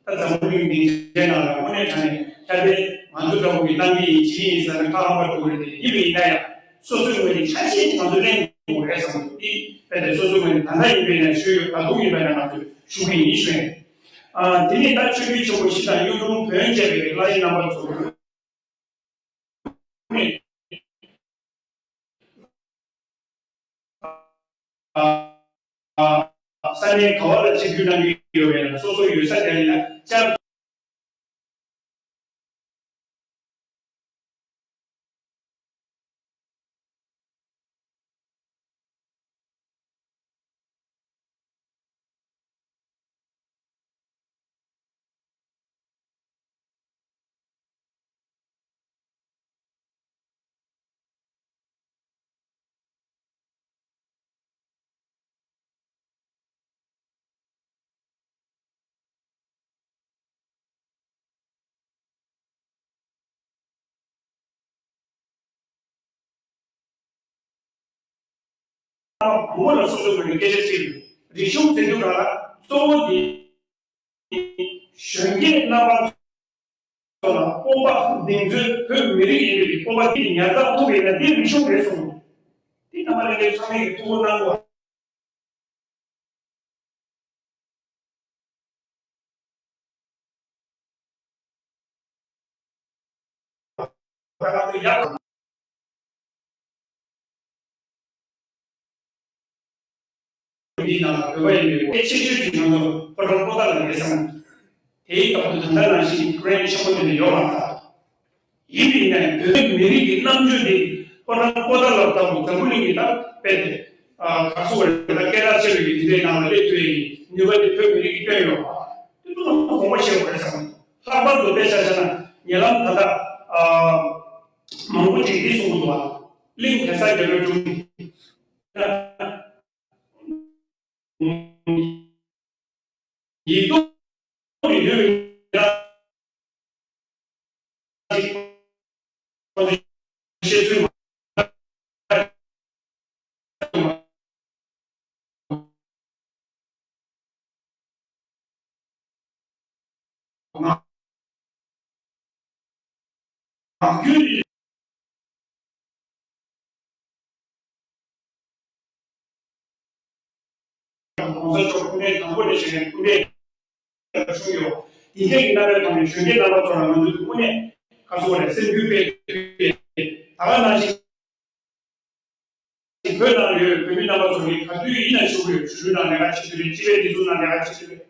ད་འཛམ་བུ་གླིང་སྡིངས་ཆའི་ནང་ལ་དངོས་གནས་དྲང་གནས་ཁྱབ་སྤེལ་ང་ཚོ་འདྲ་བོ་གིས་གནང་གི་ཡིན་བྱེད་ཀྱི་ཡིན་ཟེར་ན་ཁ་ལྷག་པར་འགྲོ་གི་རེད། དེ་ཡིན་པ་ཡིན་ན་ཡང་སོ་སོའི་ངོས་ནས་ཆ་ཤས་ཅིག་ང་ཚོ་ལེན་དགོས་རེད་བསམ་འདུག་དེ་དཔེ་དེ་སོ་སོའི་ངོས་ནས་ད་ལྟ་ཡིན་པའི་ནང་ཞུ་ཡོད། ད་དུང་ཡིན་པའི་ནང་ང་ཚོས་ཞུ་གི་ཡིན་ཞུ་ཡིན། ཨ་དེ་ནས་ད་ཆོས་བརྒྱུད་ཆེན་པོ་བཞི་དང་གཡུང་དྲུང་བོན་བཅས་པའི་བླ་ཆེན་རྣམ་པ་ཚོ། ས་གནས་ག་བ་ལ་ཆིབས་བསྒྱུར་གནང་གི་ཡོད་པས་ན་སོ་སོ་ཡོད་ས་དེ་ལ་བཅར། མང་པོ་ལ་སོ་སོའི་ངོས་ནས་སྐད་ཆ་དྲིས་ཡོད། རིག་གཞུང་ཟེར་དུས་ག་ལ་གཙོ་བོ་དེ་གཞོན་སྐྱེས་རྣམ་པ་ཚོ་ལ་སྤོབས་པ་གདེང་ཚོད། བོད་མི་རིགས་ཡིན་པའི་སྤོབས་པ་དེ་ཉར་ཚགས་ཐུབ་པ་ཡིན་ན་དེ་རིག་གཞུང་རེད་གསུངས། དེ་རྣམ་པ་ལྷན་རྒྱས་ཚང་མས་ཐུགས་ཁུར་གནང་དགོས། ད་ལྟ་ཡག་མི་ནང་ལ་བོད་པ་ཡིན་པའི་སྐད་ཆེ་ཤོས་ཀྱི་ནང་དུ་ཕོ་བྲང་པོ་ཏཱ་ལ་རེད་བསམ། དེའི་སྐབས་དུ་ད་ལྟ་ནང་བཞིན་ཀུ་རེན་ཆེན་པོ་དེ་འདྲ་ཡོད་མ་རེད། ཡིན་པས་ན་བོད་མི་རིགས་ཀྱི་རྣམ་དཔྱོད་དེ་ཕོ་བྲང་པོ་ཏཱ་ལ་ལྟ་བུ་འཛམ་བུ་གླིང་གི་ད་དཔེ་དེ་ག་སོ་རེད། ད་སྐད་གྲགས་ཆེ་བའི་དེ་འདྲའི་ནང་ལ་སླེབས་ཐུབ་ཡག་གི་ནུས་པ་དེ་བོད་མི་རིགས་ཀྱིས་བཏོན་ཡོད་པ། དེ་ཚོ་ལ་དགོངས་པ་བཞེས་དགོས་རེད་བསམ། ལྷག་པར་དུ་དཔེ་ཆ་བཞག་ན་ཉེ་ལམ་ད་ལྟ་ཨ་མང་པོ་ཅིག་འདི་གསུང་གི་འདུག་བ། གླིང་གེ་སར་རྒྱལ་པོའི་དྲུང་ཡིག་ཐོག་ཏུ་ཡོད་པའི་བཤད་ཚུལ་མ་ནང་ཁུལ་གོང་ས་མཆོག་སྐུ་ཕྲེང་དང་པོ་ནས་བྱས་ནས་སྐུ་ཕྲེང་བཞུགས་ཡོད། དེ་འདྲའི་གི་རྣམ་པའི་ཐོག་ནས་གཞོན་སྐྱེས་རྣམ་པ་ཚོ་ལ་ང་ཚོས་དངོས་གནས་ཁ་སོ་ལས་སེམས་འགུལ་སྤེལ་ཐུབ་པའི་ད་ག་ནང་བཞིན། བོད་ནང་ཡོད་བོད་མི་རྣམ་པ་ཚོ་ནི་ག་དུས་ཡིན་ན་བཞུགས་ཡོད། གཞོན་ནུ་ནང་ལས་ཀ་བྱེད་ཀྱི་རེད། སྤྱི་པའི་སྒྲིག་འཛུགས་ནང་ལས་ཀ་བྱེད་ཀྱི་རེད།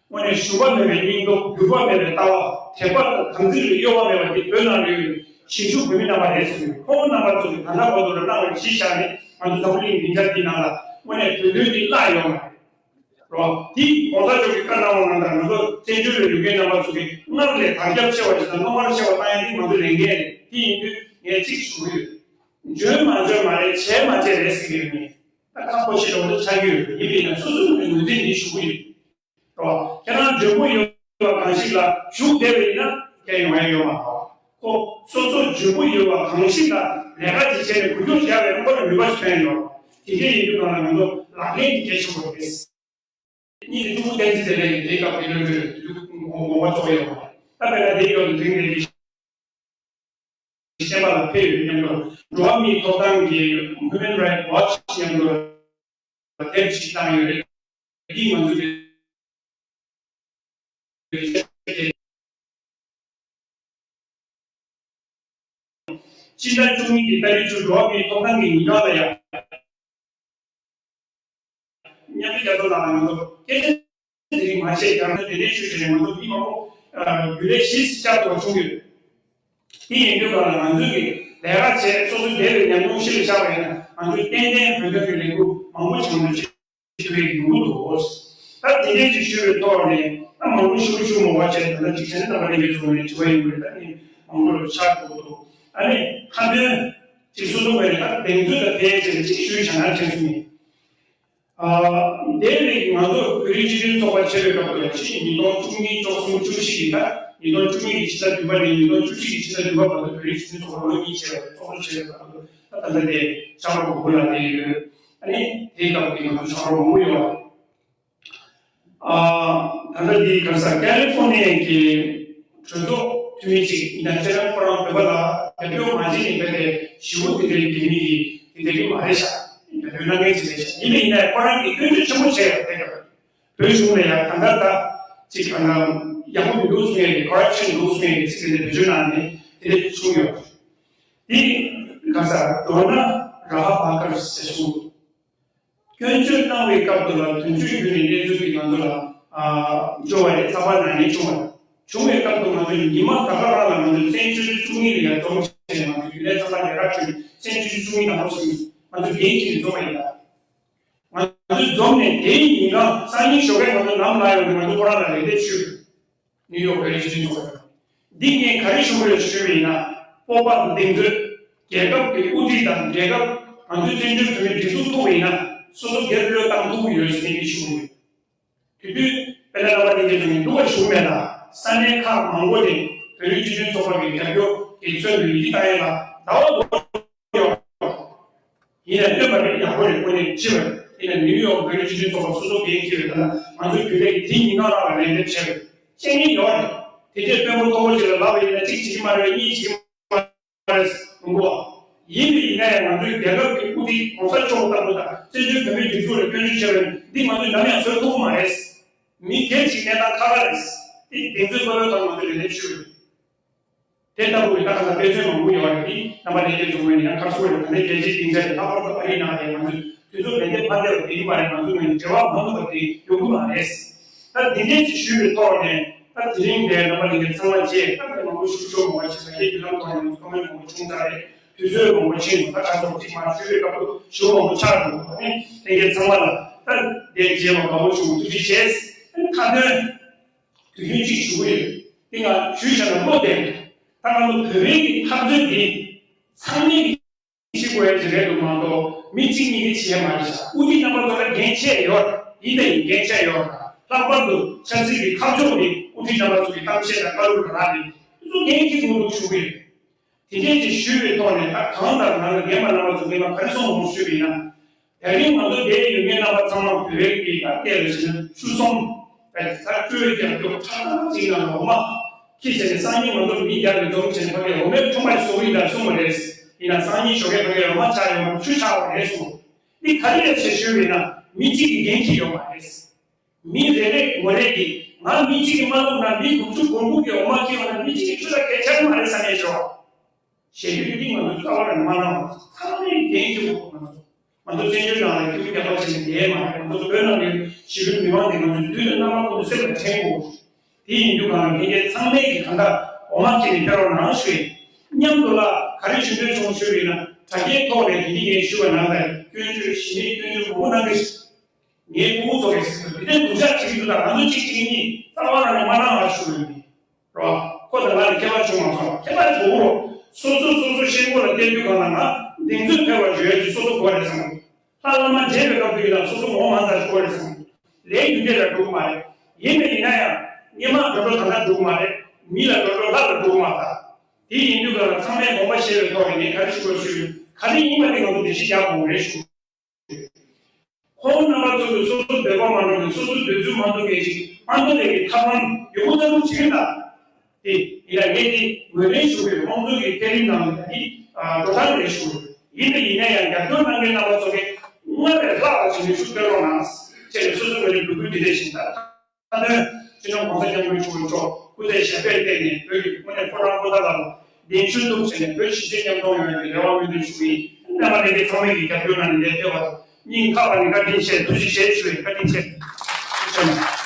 དངོས་གནས་ཞུམ་པ་མེད་པའི་སྙིང་སྟོབས། འགྱུར་བ་མེད་པའི་ལྟ་བ། དད་པ་དང་དམ་ཚིག་ལ་གཡོ་བ་མེད་པ་འདི་བོད་ནང་ལ་ཡོད་པའི་གཞིས་བཞུགས་བོད་མི་རྣམ་པ་རེད་ཟེར་ཡོད། ཁོང་རྣམ་པ་ཚོ་གིས་ད་ལྟ་བར་དུ་ལ་གནང་བའི་གཞི་བཞག་ནས་ང་ཚོ་འཛམ་བུ་གླིང་སྡིངས་ཆ་འདི་ནང་ལ་དངོས་གནས་བོད་དོན་འདི་བརླག་ཡོད་མ་རེད། རོ། དེ་གོང་ས་མཆོག་གིས་བཀའ་གནང་བ་ནང་ལྟར་ང་ཚོ་བཙན་བྱོལ་ལ་ཡོད་མཁན་རྣམ་པ་ཚོ་གིས་སྔར་ལས་དར་ཁྱབ་ཆེ་བ་ཞིག་དང་རྣོ་ངར་ཆེ་བ་བཏང་ཡག་འདི་ང་ཚོ་ལས་འགན་རེད། དེ་ཡིན་དུས་ངས་གཅིག་ཞུ་གི་ཡོད། འཇོན་མ་འཇོན་མ་རེད། བྱས་མ་བྱས་རེད་ཟེར་གི་ཡོད་མེད། ད་ཁག་པོ་ཞིག་འགྲོ་འདུག་ཆགས་ཀྱི་ཡོད། ཡིན་པས་ན་སོ་སོའི་ངོས་ནས་ངོས་འཛིན་འདི་ཞུ་གི་ཡོད། རོ། ཁྱེད་རང་འཇོན་པོ་ཡོད་པ་གང་ཞིག་ལ་ཞུགས་བསྡད་པ་ཡིན་ན་ཁྱེད་ཡོང་ཡ་ཡོད་མ་རེད། ཁོ་སོ་སོ་འཇོན་པོ་ཡོད་པ་གང་ཞིག་ལ་ལས་ཀ་ཅིག་བྱས་ནས་འགུལ་སྐྱོད་བྱས་པ་ཡིན་ན་ཁོ་ལ་ནུས་པ་ཞིག་ཐོན་ཡོད། དེ་འདྲ་ཡིན་དུས་གང་ལ་ང་ཚོ་ལག་ལེན་གྱི་གལ་ཆེན་པོ་རེད། གཉིས་ནི་ཀྲུང་གོ་བསྟན་འཛིན་ལྡན་ལྡན་གྱིས་དེའི་སྐབས་ཀྱི་བློན་ཆེན་དུས་ངོ་ངོ་བ་ཚོགས་ཡོད་པ། ད་དཔེར་ན་དེའི་སྐབས་ཀྱི་དེང་དེང་གི་བཤད་པ་ལ་ཕེབས་ཡོད་སྙམ་དུ། འགྲོ་བ་མིའི་ཐོབ་ཐང་གི་Human Rights Watch་སྙམ་དུ་དེབ་ཅིག་བཏང་ཡོད་རེད། འདི་ང་ཚོ་གི་སྤྱི་ཟླ་བཅུ་གཉིས་ཀྱི་ཏ་རིག་བཅུ་འགྲོ་བ་མིའི་ཐོབ་ཐང་གི་ཉིན་གང་ལ་ཡང་མཉམ་འབྲེལ་རྒྱལ་ཚོགས་ནང་ལ་ང་ཚོ་སྐད་ཆ་དེ་རིང་མ་བཤད་ཀྱང་ན་དེ་འདྲའི་ཆོས་བྱས་ནས་ང་ཚོ་མི་མང་པོ་རྒྱུན་ལས་ཞིག་བསྐྱར་དུ་བྱུང་ཡོད། དེ་ཡིན་དུས་གང་ལ་ང་ཚོས་ཀྱི་ལས་ཀ་བྱས་སོ་སོའི་འདས་པའི་ཉམས་མྱོང་གཞི་ལ་བཞག་པ་ཡིན་ན་ང་ཚོས་ཏན་ཏན་བོད་དོན་གྱི་ལས་འགུལ་མང་པོ་བྱུང་འདུག་ཅེས་ཞུ་བའི་ཡོང་གི་འདུག་ད་དེ་འདྲའི་ཅིག་ཞུ་བའི་ཐོག་ནས་ད་མང་པོ་ཞུ་ཞུ་མ་བ་བྱས། ད་ལྟ་ཅིག་བྱས་ན་རྣམ་པ་ལྷན་རྒྱས་ཚོ་ནས་དྲི་བ་ཡོང་གི་རེད། ད་ནི་མང་པོ་ལ་ཆགས་འགྲོ་གི་འདུག་ཨ་ནི་ཁ་འདོན་ཅིག་སོ་སོ་བས་ད་གདེང་ཚོད་ལ་ཕལ་ཆེར་ཅིག་ཞུས་བྱས་ན་དྲན་སོང་ངས། ཨ། དེ་རིང་ང་ཚོ་བོད་རིགས་སྤྱི་མཐུན་ཚོགས་པ་ཆེ་བའི་སྐབས་དུ་ཡང་ཕྱིན་ཉིས་སྟོང་བཅུ་གཉིས་བཅུ་གསུམ་བཅུ་བཞི་ཡིན་ད། ཉིས་སྟོང་བཅུ་གཉིས་ཀྱི་ཕྱི་ཟླ་བདུན་པ་ནས་ཉིས་སྟོང་བཅུ་གཅིག་གི་ཕྱི་ཟླ་བདུན་པ་བར་དུ་བོད་རིགས་སྤྱི་མཐུན་ཚོགས་པ་ལོ་གཉིས་བྱས་པའི་ཚོགས་གཙོ་བྱས་པའི་སྐབས་དུ་ད་ད་ལྟ་དེ་ཕྱག་རོགས་དགུ་ལ་བསྡད་ཡོད། ཨ་ནི་དེའི་སྐབས་ཀྱི་ང་ཚོ་ཕྱག་རོགས་མང་པོ་ཡོད་པ། ཨ། ད་ལྟ་འདི་ག་ས་ཀ་ལི་ཧྥོར་ནི་ཡ་གི་གྲོས་ཚོགས་འཐུས་མི་གཅིག་ཡིན་ན་ཁྱེད་རང་ཁོ་རང་བོད་པ་ལ་རྒྱབ་སྐྱོར་མ་བྱེད་ནས་བོད་དེ་ཞི་བོ་དེ་འདྲའི་འགན་མི་གི་དེ་འདྲ་གི་མ་རེད་ཤག་རྒྱབ་སྐྱོར་གནང་མཁན་ཅིག་རེད་ཤག་ཡིན་ནའི་ཡིན་ནའི་ཁོ་རང་གིས་སྐྱོན་བརྗོད་ཆེན་པོ་བྱས་ཡོད་དེ་ག་བོད་གཞུང་ལ་ཡང་གང་ལྟར་ད་ཅིག་གང་ལྟར་ཡག་པོ་མི་འདུག་གསུང་ཡས་ཀྱི་ཀོ་རབ་ཤན་འདུག་གསུང་ཡས་ཀྱི་ཚིག་དེ་འདྲ་བེད་སྤྱོད་གནང་ནས་དེ་འདྲ་གསུངས་ཡོད། དེ་ག་ས་མདོར་ན་ར་ཧ་བྷ་ཀར་ཟེར་གསུངས་འདུག་སྐྱོན་བརྗོད་གནང་བའི་སྐབས་དུ་ལ་དོན་གཅོད་བརྒྱུད་ནས་གནས་ཚུལ་གྱི་ང་ཚོ་ལ་ཨ་འབྱོར་བ་རེད། ཚགས་པར་ནང་ནས་བྱུང་བ་རེད། བྱུང་བའི་སྐབས་དུ་ང་ཚོ་ཉི་མ་ད་ག་རང་ལ་ང་ཚོ་བཙན་བྱོལ་བཅུ་གཉིས་ལ་ཡར་འཛོམས་བྱས་ནས་ང་ཚོ་རྒྱུན་ལས་ཚང་མ་ལས་ཀ་བྱོས་ནས་བཙན་བྱོལ་བཅུ་གཉིས་དང་པོ་ཟིན་ང་ཚོ་འགན་འཁྱེར་ནས་འཛོམས་པ་ཡིན་ད། ང་ཚོ་འཛོམས་ནས་དེའི་ཉིན་གང་སང་ཉིན་ཞོགས་ཀས་ང་ཚོ་ནམ་ལངས་ཡོང་དུས་ང་ཚོ་ཁོ་རང་ལ་རེ་འདོད་ཞུས། ནིའུ་ཡོག་བོད་རིགས་སྤྱི་མཐུན་ཚོགས་པ། འདི་ངས་ག་རེ་ཞུ་དགོས་ཞུས་པ་ཡིན་ན། སྤོབས་པ་དང་གདེང་ཚོད། རྒྱལ་ཁབ་ཀྱི་དབུ་ཁྲིད་དང་རྒྱལ་ཁབ་ང་ཚོའི་བཙན་བྱོལ་བོད་མིའི་སྒྲིག་འཛུགས་ཐུག་པ་ཡིན་ན་སོ་སོ་སྒེར་བློས་བཏང་ཐུབ་ཀྱི་ཡོད་ཟེར་ནས་ངས་ཞུ་གི་ཡོད། དེ་དུས་དཔལ་ལྡན་རྣམ་པ་ལྷན་རྒྱས་ཚོ་ངས་འདུག་ག་ཞུ་མེད་ལ། ས་གནས་ཁག་མང་པོ་ནས་བོད་རིགས་སྤྱི་མཐུན་ཚོགས་པ་གི་རྒྱབ་སྐྱོར་གྱི་མཚོན་དུ་ཡིད་ཆེས་བཏང་ཡས་ལ་ཟླ་བ་དགུ་ཡོད། ཡིན་ན་སྟོན་པ་རེད། ཡག་པོ་རེད། དངོས་གནས་ཅི་བ་ཡིན་ན་ནིའུ་ཡོག་བོད་རིགས་སྤྱི་མཐུན་ཚོགས་པ་སོ་སོ་འགན་འཁྱེར་བའི་ཐད་ལ་ང་ཚོའི་རྒྱུན་ལས་ཀྱི་དེ་ཉིན་གང་རང་ལ་ལན་འདེབས་བྱས་པའི་བཤད་མཁན་ཡོད་རེད། དེ་འདྲའི་དཔོན་པོ་མཐོ་པོ་ཅིག་ལ་ལབ་པ་ཡིན་ན་གཅིག་བྱེད་ཀྱི་མ་རེད། གཉིས་བྱེད་ཀྱི་མ་རེད། མི་འགོ་བ། ཡིན་པ་ཡིན་ན་ཡང་ང་ཚོའི་རྒྱལ་ཁབ་ཀྱི་དབུ་ཁྲིད་༸གོང་ས་མཆོག་ལྟ་བུ་དང་བཙན་བྱོལ་བོད་མིའི་སྒྲིག་འཛུགས་ལ་སྐྱོན་བརྗོད་བྱས་པ་ཡིན་ན་འདི་ང་ཚོས་ནམ་ཡང་བཟོད་ཐུབ་ཀྱི་མ་རེད། མི་སྒེར་གྱི་གནས་སྟངས་ཁག་ཁག་རེད། དེ་གདེང་ཚོད་མ་ཡོད་ཐོག་ང་ཚོས་ལས་འདེབས་ཞུས་ཡོད། དེ་ལྟ་བུའི་ད་ག་ས་དཔེ་མཚོན་མང་པོ་ཡོད་རེད། དེ་རྣམ་པ་ལྷན་རྒྱས་ཚོ་ངོས་ནས་ཡང་ཁ་གསོ་རེད། ད་ལྟའི་རྒྱལ་སྤྱིའི་སྡིངས་ཆ་རེད། ལྷག་པར་དུ་ཨ་རིའི་ནང་ལ་ང་ཚོས་དུས་ཚོད་ལས་འདེབས་མ་བསྡད་པ་དེ་ཡིན་པ་རེད། ང་ཚོ་ངོས་ནས་འབྲེལ་བ་མ་ཐུབ་པ་དེ་ཡོང་གི་མ་རེད། ད་དེ་འདྲས་ཅིག་ཞུས་པའི་ཐོག་ནས་ད་དེ་རིང་འདིར་རྣམ་པ་ལྷན་རྒྱས་ཚང་མ་མཇལ་ད་དེ་མང་པོ་ཞུ་ཆོག་མ་བྱས་ད་ཁྱེད་ཀྱི་ལམ་ཐོག་ནས་ཀོ་མེན་མང་པོ་བྱུང་ཚར་རེད། དུས་ཚོད་མང་པོ་ཕྱིན་སོང་། ད་ག་ཚོད་ཅིག་མ་ཞུས་པའི་སྐབས་སུ་ཞུ་མང་པོ་ཆགས་འགྲོ་གི་འདུག་ཨ་ནི་ལྷན་རྒྱས་ཚང་མ་ལ་ད་འདིར་མཇལ་བ་དགའ་པོ་བྱུང་། ཐུགས་རྗེ་ཆེ། ཨ་ནི་ཁ་འདོན། དུས་རྒྱུན་གཅིག་ཞུ་གི་ཡོད། དེ་ང་ཞུས་བྱས་ན་བློ་བདེ། ད་ང་ཚོ་བོད་པའི་གི་འཐབ་རྩོད་འདི་ཚང་མས་ཤེས་དགོས་ཡ་ཅིག་རེད་འདུག་མ་གཏོགས་མི་གཅིག་གཉིས་ཀྱིས་བྱས་མ་རེད་ཤག་དབུ་ཁྲིད་རྣམ་པ་ཚོ་ལ་འགན་ཆེ་ཡོད། ཡིན་ད་ཡིན་འགན་ཆེ་ཡོད། ལྷག་པར་དུ་ཆབ་སྲིད་ཀྱི་ཁ་ཕྱོགས་འདི་དབུ་ཁྲིད་རྣམ་པ་ཚོ་གི་གཏམ་བཤད་དང་བཀའ་སློབ་ར་ར་རེད། དེ་ཚོ་འགན་འཁྱེར་དགོས་འདུག་ཞུ་གི་ཡོད། དེ་འདྲས་ཅིག་ཞུས་པའི་ཐོག་ནས་ད་གང་ལྟར་ང་ལ་རྒན་པ་རྣམ་པ་ཚོ་ངས་མ་ག་རེ་གསུངས་འོང་ཞུས་པ་ཡིན་ན། ད་རིང་ང་ཚོ་འདིར་ཡོད་མཁན་རྣམ་པ་ཚང་མ་བོད་པའི་གི་ད་སྐད་ལ་བྱས་ན་ཆུ་ཟོམ། ད་སྤྲོས་རྒྱག་རྒྱུ་ཁྲག་ཁྲག་ཅིག་ནང་ལ་འོ་མ་ཁྱི་བྱས་ནས་སང་ཉིན་ང་ཚོ་མི་རྒྱག་གི་འཛོམས་བྱས་ནས་ཕ་གིར་འོ་མའི་ཁྲོམ་པ་བཟོ་གི་ཡིན་ད་གསུངས་པ་རེད། ཡིན་ན་སང་ཉིན་ཞོགས་ཀས་ཕ་གིར་འོ་མ་ཆག་ཡོད་མ་ཆུ་ཆག་པ་རེད་གསུངས། འདི་ག་རེ་རེད་ཅེས་ཞུས་པ་ཡིན་ན་མི་གཅིག་གིས་འགན་འཁྱེར་ཡོད་མ་རེད། མི་རེ་རེ་ངོ་རེ་གིས་ང་མི་གཅིག་གིས་མ་བླུགས་ན་མི་དགུ་བཅུ་གོ་དགུ་གིས་འོ་མ་ཁྱེར་ཡོང་ན་མི་གཅིག་གིས་ཆུ་ལ་གས་ཆག་མ་རེད་བསམ་ཡས་བྱོས། ཞེས་ཡུལ་གྱི་ང་ཚོའི་རྩ་བ་ལ་མ་ལངས་པ་ཚང་མས་འགན་འཁྱེར་དགོས། ང་ཚོ་ང་ཚོ་བཙན་བྱོལ་ནང་ལ་སྐྱིད་པོ་རྒྱག་པ་བྱས་ནས་བསྡད་མ་རེད། ང་ཚོ་བོད་ནང་གི་ཞི་བདེ་མི་མང་དེ་ང་ཚོའི་དུས་དང་རྣམ་པ་ཀུན་ཏུ་སེམས་ལ་དྲན་དགོས། དེ་ཡིན་དུས་གང་ལ་ཕན་ཆད་ཚང་མས་ཀྱི་གང་ལྟར་འོ་མ་ཁྱེར་ནས་ཕེབས་རོགས་གནང་ཞུ་ཡིན། མཉམ་དུ་ལ་ག་རེ་ཞུ་འདོད་བྱུང་ཞུས་པ་ཡིན་ན་དྲ་རྒྱའི་ཐོག་ནས་དེ་ཉིད་ངས་ཞུས་པ་ནང་ལྟར་སྐྱོན་བརྗོད་ཞི་མེད་སྐྱོན་བརྗོད་མང་པོ་གནང་གི་ཞིག་ངའི་ཕྲུ་གུ་ཚོ་གིས་འདི་འདྲའི་སྡུག་ཅག་བྱེད་ཀྱི་འདུག་ད་ང་ཚོ་གཅིག་གཅིག་གཉིས་རྩ་བ་རང་ནས་མ་གནང་བ་ཞུ་ཡོད་མེད། རོ། ཁོ་དང་ང་ལ་ཁྱད་པར་བྱུང་མ་སོང་། ཁྱད་པར་འགྲོ་གི་རོ། སོ་སོ་སོ་སོ་ཤེས་མགོ་ལ་བསྟན་དུས་གང་ལ་ང་གདེང་ཚོད་འཕེར་བ་བརྗོད་ཡ་ཅིག་སོ་སོ་དགོས་རེད་བསམ་གི། ལྷ་བླ་མ་མཇལ་བའི་སྐབས་དུས་ལ་སོ་སོ་ངོ་མ་ཚ་དགོས་རེད་བསམ་གི། ལས་རྒྱུ་འབྲས་ལ་འགྲོ་གི་མ་རེད། ཡིན་པ་ཡིན་ན་ཡང་སྔོན་མ་འགྲོ་འགྲོ་ད་ལྟ་འགྲོ་གི་མ་རེད། མི་ལ་འགྲོ་འགྲོ་ལྷ་ལ་འགྲོ་གི་མ་རེད། དེ་ཡིན་དུས་གང་ལ་ཚང་མས་དགོངས་པ་བཞེས་པའི་ཐོག་ནས་ངས་ག་རེ་ཞུ་དགོས་ཞུ་ཡོད། ག་རེ་ཡིན་པ་དེ་ང་ཚོ་འགྲེལ་བཤད་རྒྱག་དགོས་རེད་ཞུ། ཁོང་རྣམ་པ་ཚོ་གིས་སོ་སོའི་འདོད་པ་མ་འགྲུབ་ནས་སོ་སོའི་འདོད་ཚུལ་མ་འགྲུབ་མཁན་ཞིག་མ་འགྲུབ་པའི་ཐབས་ལམ་ཡོད་པོ་ལྟ་བུ་བྱེད་ཀྱི་འདུག་དེ་ཡིན་ན་ངས་དེ་ངོས་ལེན་ཞུ་བའི་དམངས་གཙོ་གི་བརྟན་ལྷིང་ནང་ལ་དེ་འགྲོ་སྟངས་རེད་ཞུ། ཡིན་ན་ཡིན་ན་ཡང་རྒྱབ་སྐྱོར་གནང་མཁན་རྣམ་པ་ཚོ་གིས་སྔར་བས་ལྷག་པ་བྱས་ནས་ཤུགས་སྤྲད་རོགས་གནང་བྱས་ནས་སོ་སོའི་ངོས་ནས་འབོད་སྐུལ་འདི་འདྲས་ཤིག་ད། མཐའ་དོན་སྤྱི་ནོར་༸གོང་ས་༸སྐྱབས་མགོན་ཆེན་པོ་མཆོག་སྐུ་ཚེ་ཞབས་པད་བརྟན་ནས་བོད་ཀྱི་དངོས་གནས་ཕོ་བྲང་པོ་ཏཱ་ལ་གདན་ཞུ་ཐུབ་བྱས་ནས་བོད་གཞིས་བྱེས་མཉམ་འཛོམས་ཡོང་བའི་རེ་བ་སྨོན་འདུན་ཞུ་གི་ཡིན། རྣམ་པ་ལྷན་རྒྱས་ཚང་མས་ཀྱི་རྒྱབ་སྐྱོར་གནང་ནས་ལས་ཕེབས་པ་དང་སྙིང་ཐག་པ་ནས་བཀའ་དྲིན་ཆེ། ཐུགས་རྗེ་ཆེ་ཞུ་བའི་བཀའ་དྲིན་ཆེ། ཐུགས་རྗེ་ཆེ།